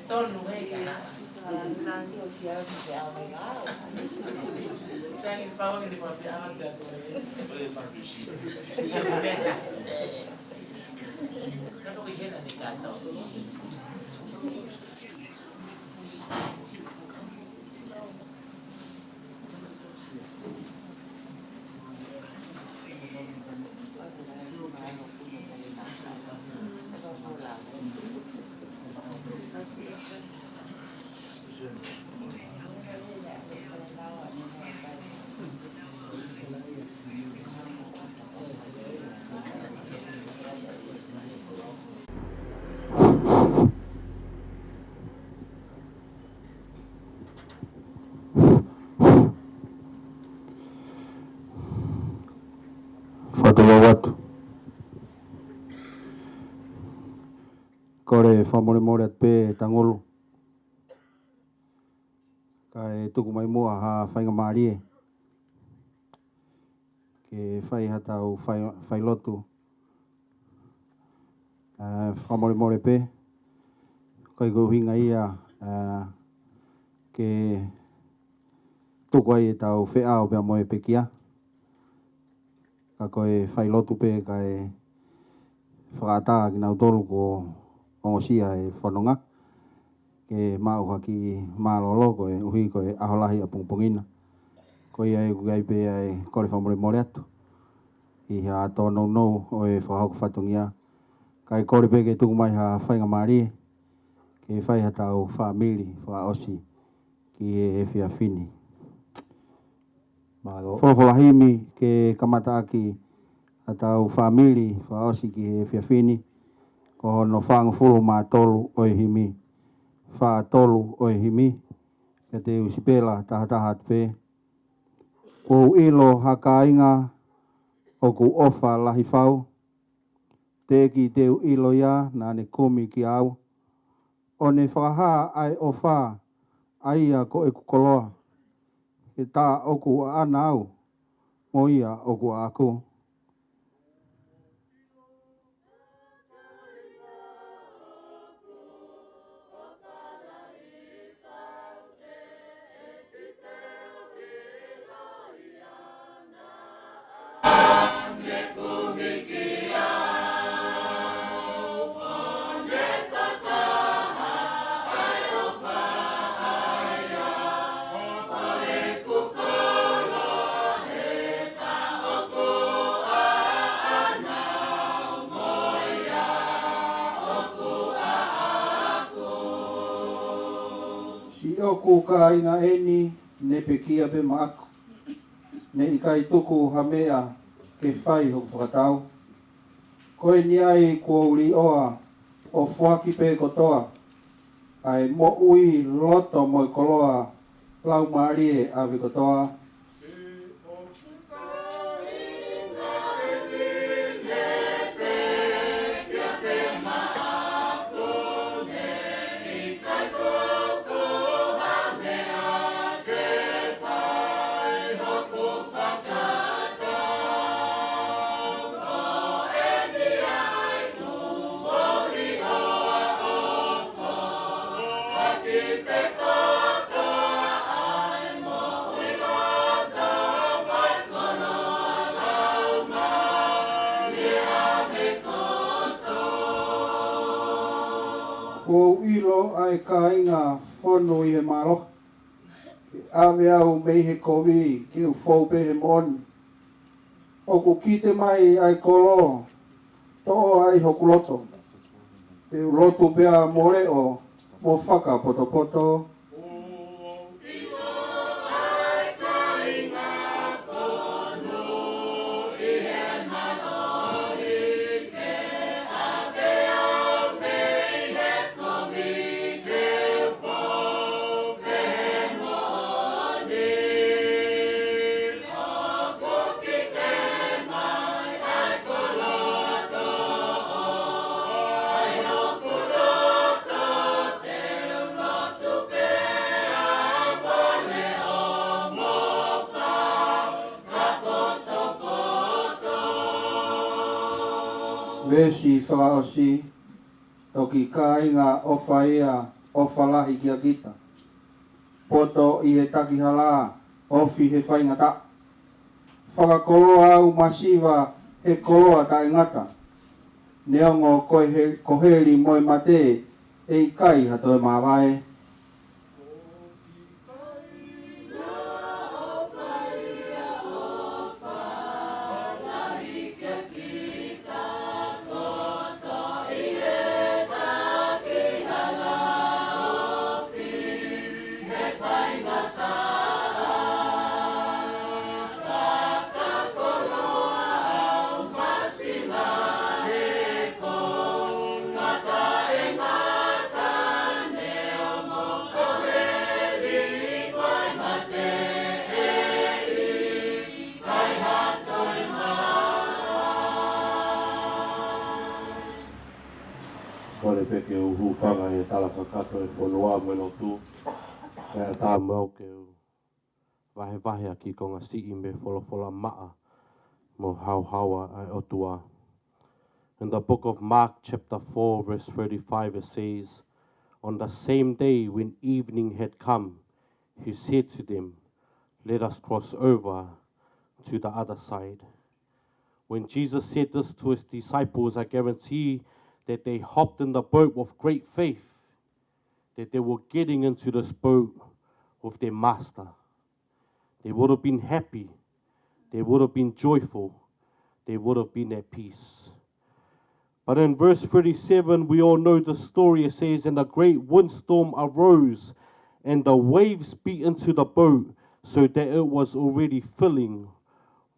Tonu he ka. Sani pau ni mo fia ama ka ko e. Ka ko i hena ni ka to. Fakatulou atu. Kole fakamolemole atu pē Tangulu. Kae tuku mai muʻa ha faingamālie ke fai haʻatau fai, failotu. Ā, fakamolemole pē, ʻikai ko e ʻuhinga ia, ā, ke tuku ai ʻetau feʻao pea mo e pekia. Ka ko e failotu pē kae fakaʻatā kinautolu kuo ongosia e fononga ke maʻu ha kiʻi mālōlō koeʻuhi ko e ʻaho lahi ʻapongipongi na. Ko ia ʻoku ʻi ai pē ʻa e kole fakamolemole atu ʻi ha tōnounou ʻo e fakahoko fatongia. Kae kole pē ke tuku mai ha faingamālie ke fai haʻatau fāmili fakaʻosi ki he efiafi ni. Mālō. Folofola himi ke kamataʻaki haʻatau fāmili fakaʻosi ki he efiafi ni, ko hono fāngofulu mā tolu ʻo e himi. Fā tolu ʻo e himi, pea te u sipela tahataha atu pē. Kuo u ʻilo ha kāinga ʻoku ʻofa lahi fau, teʻeki te u ʻilo ia naʻa ne kumi kiate au. ʻO ne fakahā ʻa e ʻofa, ʻa ia ko ʻeku koloa. He tā ʻoku ʻaʻana au, mo ia ʻoku ʻaʻaku. Siʻoku kāinga eni, ne pekia pē maʻaku, ne ʻikai tuku ha meʻa ke fai hoku fakatau. Ko eni ai kuo u līʻoa ʻo foaki pē kotoa ʻa e moʻui, loto mo e koloa, laumālie, ʻave kotoa. Kuo u ʻilo ʻa e kāinga fonu ʻi he mālohi, ke ʻave au mei he kovi ke u fou pē he moʻoni. ʻOku kite mai ʻa e kolo, toʻo ai hoku loto. Te u lotu pea mo leʻo, mo fakapotopoto. Veesi fakaʻosi: Toki kāinga ʻofa ia, ʻofa lahi kia kita. Poto ʻi he takihala, ofi he faingataʻa. Fakakoloa au masiva he koloa taʻengata. Neongo ko e he-, ko heli mo e mate, ʻe ʻikai ha toe māvae. Kole pē ke u hūfanga he tala kakato e fonua mo e lotu. Kae ʻatā mo au ke u vahevahe ʻa e kiʻi konga siʻi mei he folofola maʻa mo haohaoa ʻa e ʻOtua. In the book of Mark, chapter four, verse thirty-five, it says, "On the same day when evening had come, he said to them, 'Let us cross over to the other side.'" When Jesus said this to his disciples, I guarantee that they hopped in the boat with great faith that they were getting into this boat with their master. They would have been happy. They would have been joyful. They would have been at peace. But in verse thirty-seven, we all know the story. It says, "And a great windstorm arose, and the waves beat into the boat, so that it was already filling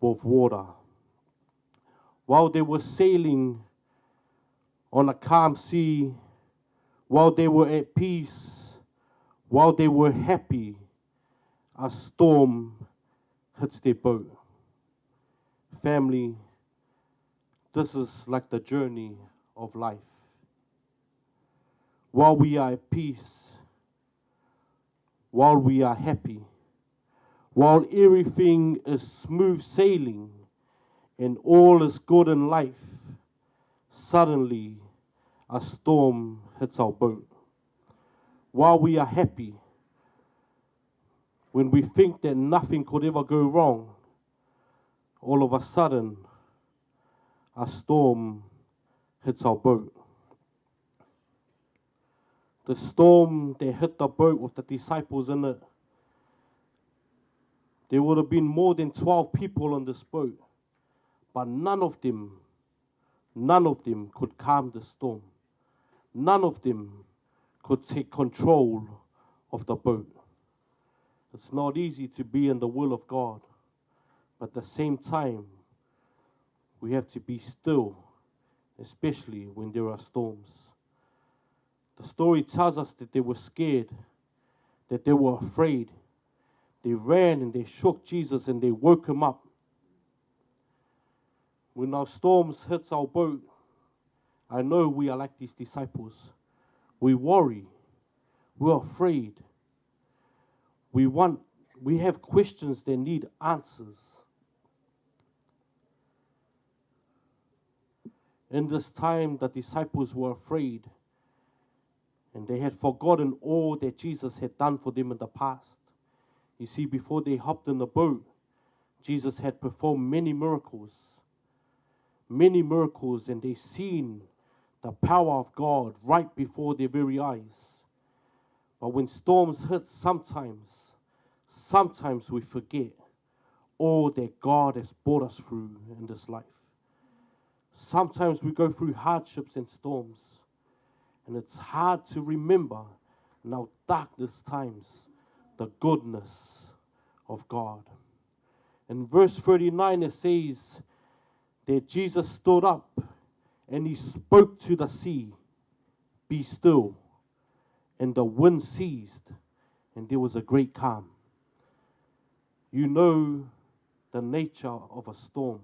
with water." While they were sailing on a calm sea, while they were at peace, while they were happy, a storm hits their boat. Family, this is like the journey of life. While we are at peace, while we are happy, while everything is smooth sailing and all is good in life, suddenly a storm hits our boat. While we are happy, when we think that nothing could ever go wrong, all of a sudden, a storm hits our boat. The storm that hit the boat with the disciples in it, there would have been more than twelve people on this boat, but none of them, none of them could calm the storm. None of them could take control of the boat. It's not easy to be in the will of God, but at the same time, we have to be still, especially when there are storms. The story tells us that they were scared, that they were afraid. They ran and they shook Jesus and they woke him up. When our storms hits our boat, I know we are like these disciples. We worry. We're afraid. We want, we have questions that need answers. In this time, the disciples were afraid, and they had forgotten all that Jesus had done for them in the past. You see, before they hopped in the boat, Jesus had performed many miracles, many miracles, and they seen the power of God right before their very eyes. But when storms hit, sometimes, sometimes we forget all that God has brought us through in this life. Sometimes we go through hardships and storms, and it's hard to remember in our darkness times the goodness of God. In verse thirty-nine, it says that Jesus stood up and he spoke to the sea, "Be still." And the wind ceased, and there was a great calm. You know the nature of a storm.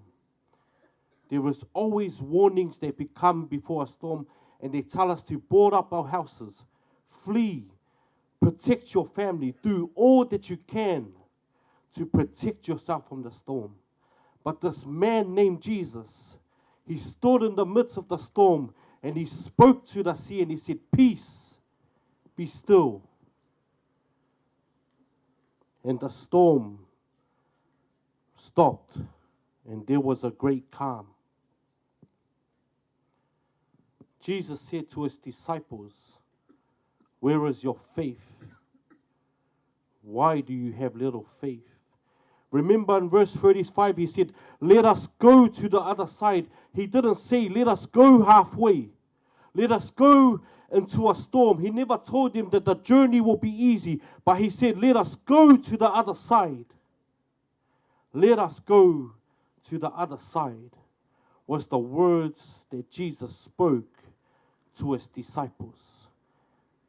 There is always warnings that become before a storm, and they tell us to board up our houses, flee, protect your family, do all that you can to protect yourself from the storm. But this man named Jesus, He stood in the midst of the storm and he spoke to the sea and he said, "Peace, be still." And the storm stopped and there was a great calm. Jesus said to his disciples, "Where is your faith? Why do you have little faith?" Remember in verse thirty-five, he said, "Let us go to the other side." He didn't say, "Let us go halfway. Let us go into a storm." He never told them that the journey will be easy, but he said, "Let us go to the other side." "Let us go to the other side," was the words that Jesus spoke to his disciples.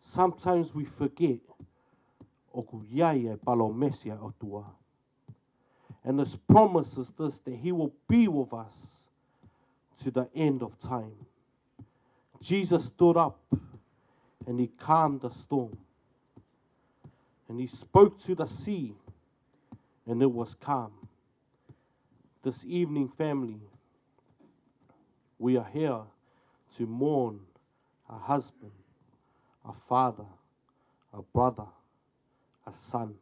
Sometimes we forget ʻoku ʻi ai e palōmesi ʻa e ʻOtua. And his promise is this, that he will be with us to the end of time. Jesus stood up and he calmed the storm. And he spoke to the sea and it was calm. This evening, family, we are here to mourn a husband, a father, a brother, a son.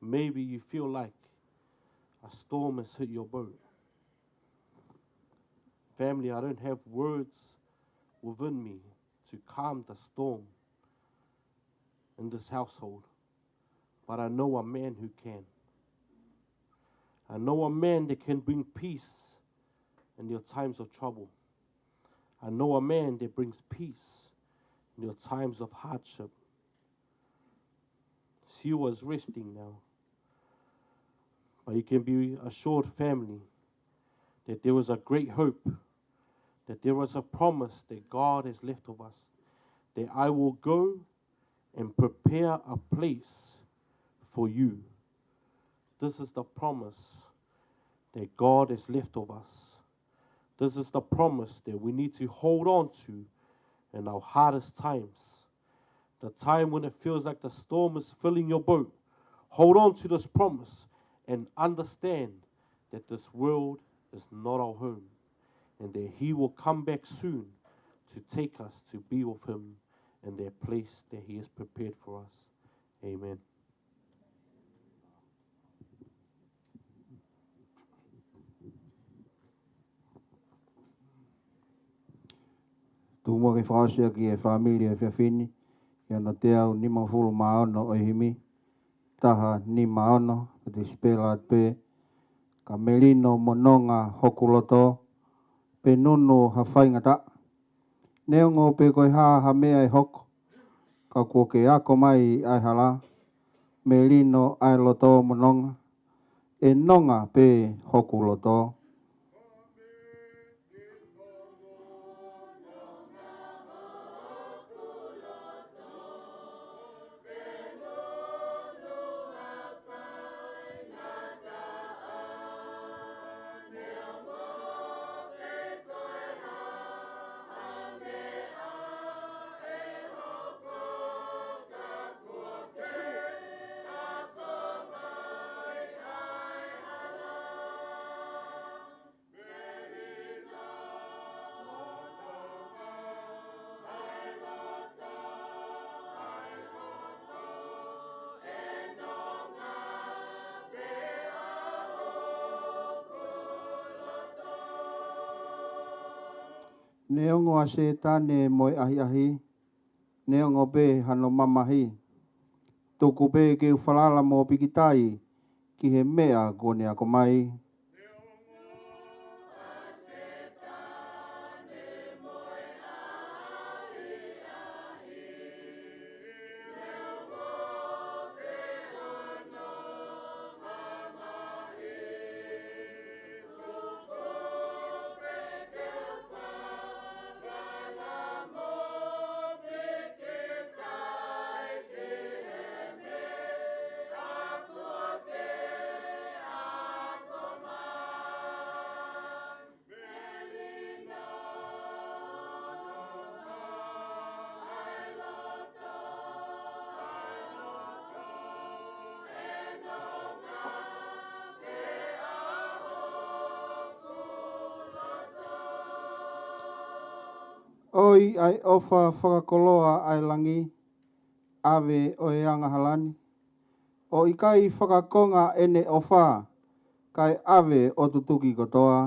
Maybe you feel like a storm has hit your boat. Family, I don't have words within me to calm the storm in this household, but I know a man who can. I know a man that can bring peace in your times of trouble. I know a man that brings peace in your times of hardship. Siwa is resting now. But you can be assured, family, that there was a great hope, that there was a promise that God has left of us, that "I will go and prepare a place for you." This is the promise that God has left of us. This is the promise that we need to hold on to in our hardest times. The time when it feels like the storm is filling your boat, hold on to this promise and understand that this world is not our home and that he will come back soon to take us to be with him in that place that he has prepared for us. Amen. Tuku muʻa ke fakaʻosi ʻaki e fāmili ʻo e efiafi ni, ʻi hono teau nimangofulu mā ono ʻo e himi, taha nima ono, pea te u sipela atu pē: Ka melino mo nonga hoku loto, pe nunu ha faingataʻa. Neongo pe ko e hā ha meʻa ʻe hoko, ka kuo ke ako mai ʻa e hala, melino ʻa e loto mo nonga, ʻe nonga pē hoku loto. Neongo ʻa Sētane mo e ʻahiʻahi, neongo pē hano mamahi, tuku pē ke u falala mo pikitai ki he meʻa kuo ne ako mai. ʻOi ʻa e ʻofa fakakoloa ʻa e langi, ʻave ʻo e angahala ni. ʻOku ʻikai fakakonga ʻene ʻofa, kae ʻave ʻo tutuki kotoa.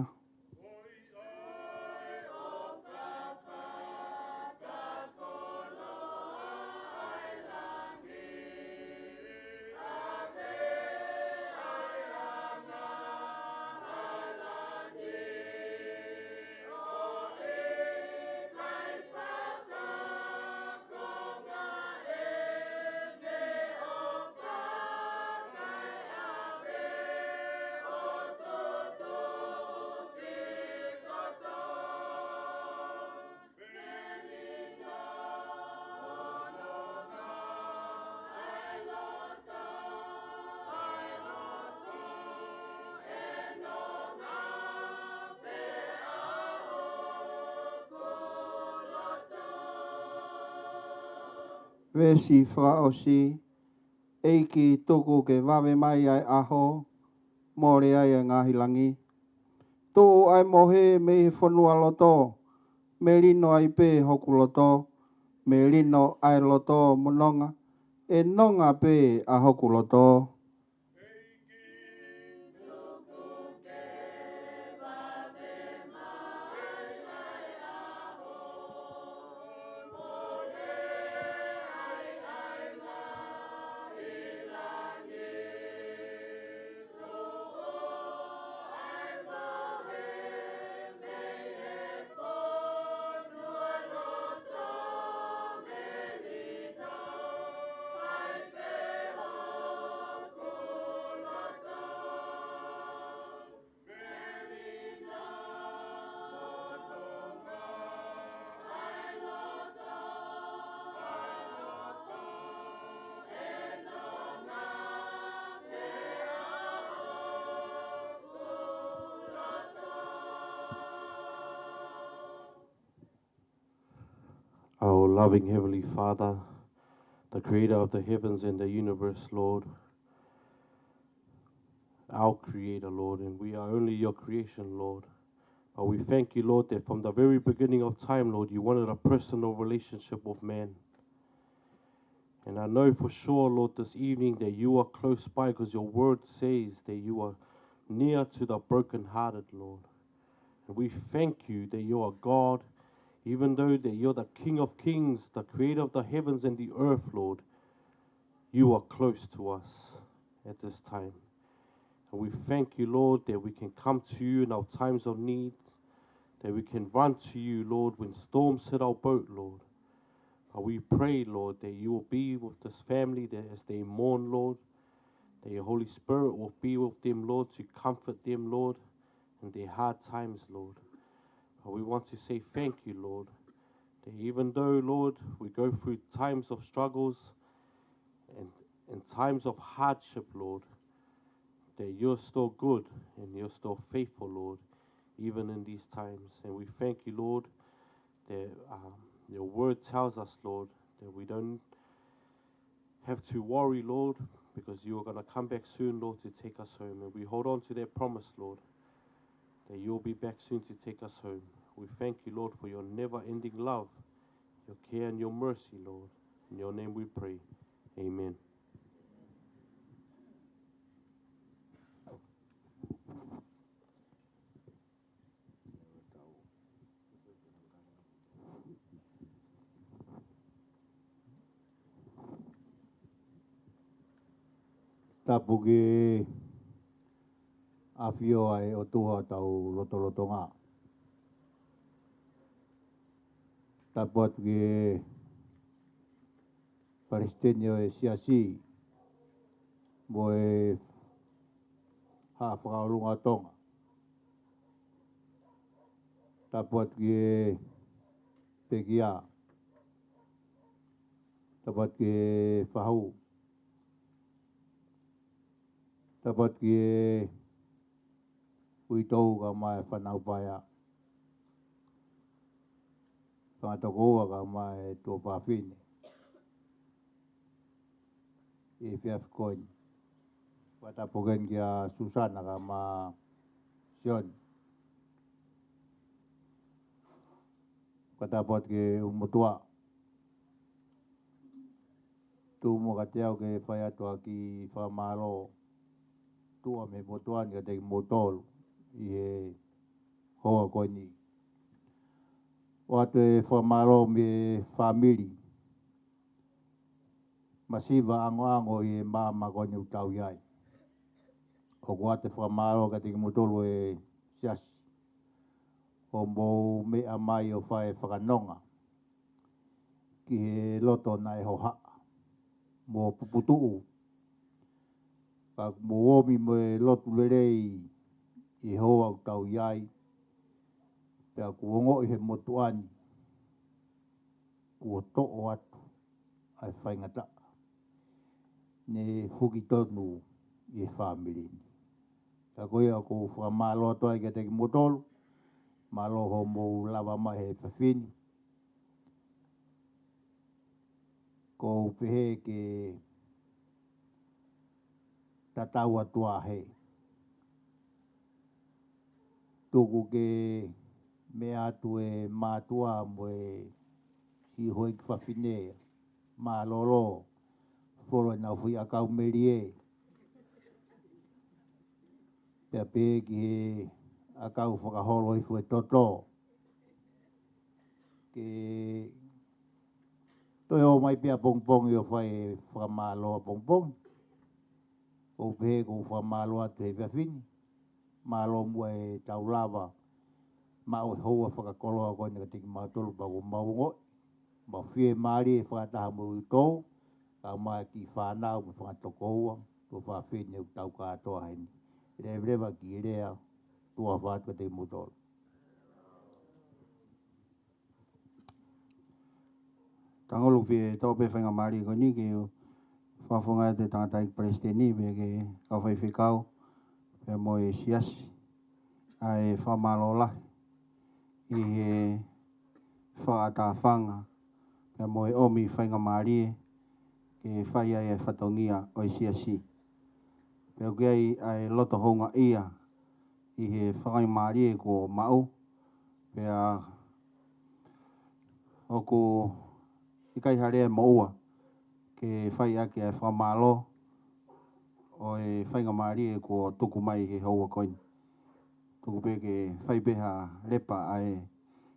Veesi fakaʻosi. ʻEiki, tuku ke vave mai ʻa e ʻaho, mole ai ʻa e ngaahi langi. Tuʻu ʻa e mohe mei he fonualoto, melino ai pē hoku loto, melino ʻa e loto mo nonga, ʻe nonga pē ʻa hoku loto. Our loving Heavenly Father, the creator of the heavens and the universe, Lord, our creator, Lord, and we are only your creation, Lord. But we thank you, Lord, that from the very beginning of time, Lord, you wanted a personal relationship with man. And I know for sure, Lord, this evening that you are close by, because your word says that you are near to the brokenhearted, Lord. And we thank you that you are God, even though that you're the King of kings, the creator of the heavens and the earth, Lord. You are close to us at this time. And we thank you, Lord, that we can come to you in our times of need, that we can run to you, Lord, when storms hit our boat, Lord. But we pray, Lord, that you will be with this family that as they mourn, Lord, that your Holy Spirit will be with them, Lord, to comfort them, Lord, in their hard times, Lord. But we want to say thank you, Lord, that even though, Lord, we go through times of struggles and in times of hardship, Lord, that you're still good and you're still faithful, Lord, even in these times. And we thank you, Lord, that um, your word tells us, Lord, that we don't have to worry, Lord, because you are gonna come back soon, Lord, to take us home. And we hold on to that promise, Lord, that you'll be back soon to take us home. We thank you, Lord, for your never-ending love, your care and your mercy, Lord. In your name we pray. Amen. Tapu ki he ʻAfio ʻa e ʻOtua ʻo hotau lotolotonga. Tapu atu ki he Palesiteni ʻo e Siasi mo e Haʻa Fakaʻolunga ʻo Tonga. Tapu atu ki he pekia. Tapu atu ki he fahu. Tapu atu ki he uitou kae ʻumaʻā e fānau paea. Fanga tokoua kae ʻumaʻā e tuofāfine ʻi he efiafi ko eni. Fakatapu heni kia Susana kae ʻumaʻā Sione. Fakatapu atu ki he ʻū motuʻa. Tuku muʻa kiate au ke fai atu ha kiʻi fakamālō tuʻa mei he motuʻa ni kiate kimoutolu ʻi he houa ko eni. ʻOatu e fakamālō mei he fāmili masiva ʻangoʻango ʻi he māmani ko eni ʻoku tau ʻi ai. ʻOku ʻoatu e fakamālō kiate kimoutolu e siasi, hoʻomou meʻa mai ʻo fai e fakanonga ki he loto naʻe hohaʻa mo puputuʻu. Ka mou omi mo e loto lelei ʻi he houa ʻoku tau ʻi ai, pea kuo ongoʻi he motuʻa ni kuo toʻo atu ʻa e faingataʻa ne huki tonu ʻi he fāmili ni. Ka ko ia ʻoku ou fakamālō atu ai kiate kimoutolu, mālō hoʻomou lava mai he efiafi ni. ʻOku ou pehē ke tatau atu ā he tuku ke meʻa atu e mātuʻa mo e siʻi houʻeiki fafine mālōlō, folo ʻenau foʻi ʻakau melie, pea pehē ki he ʻakau fakaholo hifo e toto, ke toe ō mai pē ʻapongipongi ʻo fai e fakamālō ʻapongipongi. ʻOku ou pehē ʻoku ou fakamālō atu he efiafi ni. Mālō muʻa e tau lava maʻu e houa fakakoloa ko eni kiate kimautolu pea kuo mau ongoʻi. Mau fiemālie fakataha mo kimoutolu, kae ʻumaʻā e kiʻi fānau mo e fanga tokoua, tuofāfine ʻoku tau kātoa heni. Leveleva ki he lea, tuʻa ʻofa atu kiate kimoutolu. Tangata ʻoku fie toʻo pē faingamālie ko eni ke u fakafofonga atu e tangataʻeiki palesiteni pea ki he kau faifekau pea mo e siasi ʻa e fakamālō lahi ʻi he fakaʻatā fanga pea mo e ʻomi faingamālie ke fai ai e fatongia ʻo e siasi. Pea ʻoku ʻi ai ʻa e loto houngaʻia ʻi he faingamālie kuo maʻu, pea ʻoku ʻikai ha lea ʻe moʻua ke fai ʻaki ʻa e fakamālō ʻo e faingamālie kuo tuku mai he houa ko eni. Tuku pē ke fai pē ha lepa ʻa e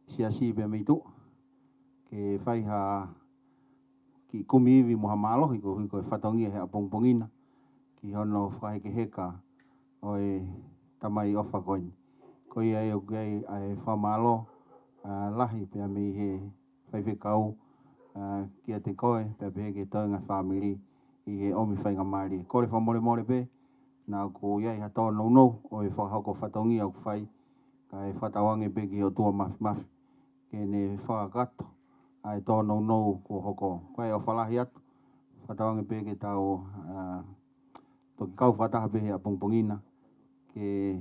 siasi pea mei tuʻa, ke fai ha kiʻi kumi ivi mo ha mālohi koeʻuhi ko e fatongia he ʻapongipongi na ki hono fakahekeheka ʻo e tamai ʻofa ko eni. Ko ia ai ʻoku ʻi ai ʻa e fakamālō, ā, lahi pea mei he faifekau, ā, kiate koe, pea pehē ki he toenga fāmili ʻi he ʻomi faingamālie. Kole fakamolemole pē, naʻa ʻoku ʻi ai ha tōnounou ʻo e fakahoko fatongia ʻoku fai, kae fakatauange pē ki he ʻOtua Māfimafi ke ne fakakakato ʻa e tōnounou kuo hoko. Ko ia ʻofa lahi atu, fakatauange pē ke tau, ā, toki kau fakataha pē he ʻapongipongi na, ke,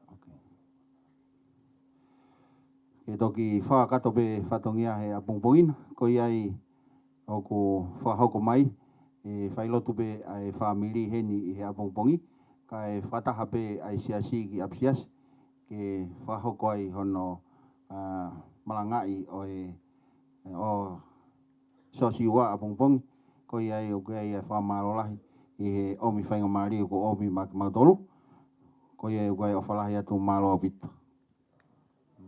okay, ke toki fakakakato pē fatongia he ʻapongipongi na. Ko ia ai ʻoku fakahoko mai, ʻe fai lotu pē ʻa e fāmili heni ʻi he ʻapongipongi, kae fakataha pē ʻa e siasi ki ʻapisiasi, ke fakahoko ai hono, ā, malangaʻi ʻo e, ʻo Siosiua ʻapongipongi. Ko ia ai ʻoku ʻi ai ʻa e fakamālō lahi ʻi he ʻomi faingamālie kuo ʻomi maʻa kimautolu. Ko ia ai ʻoku ʻi ai ʻofa lahi atu, mālō ʻaupito.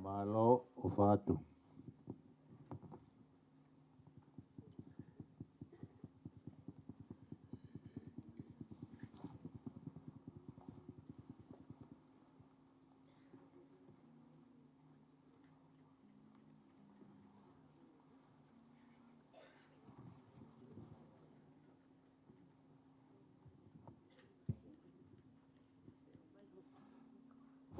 Mālō, ʻofa atu.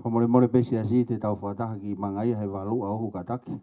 Fakamolemole pē siasi, te tau fakataha ki Mangaia he valu ʻa uhu kātaki.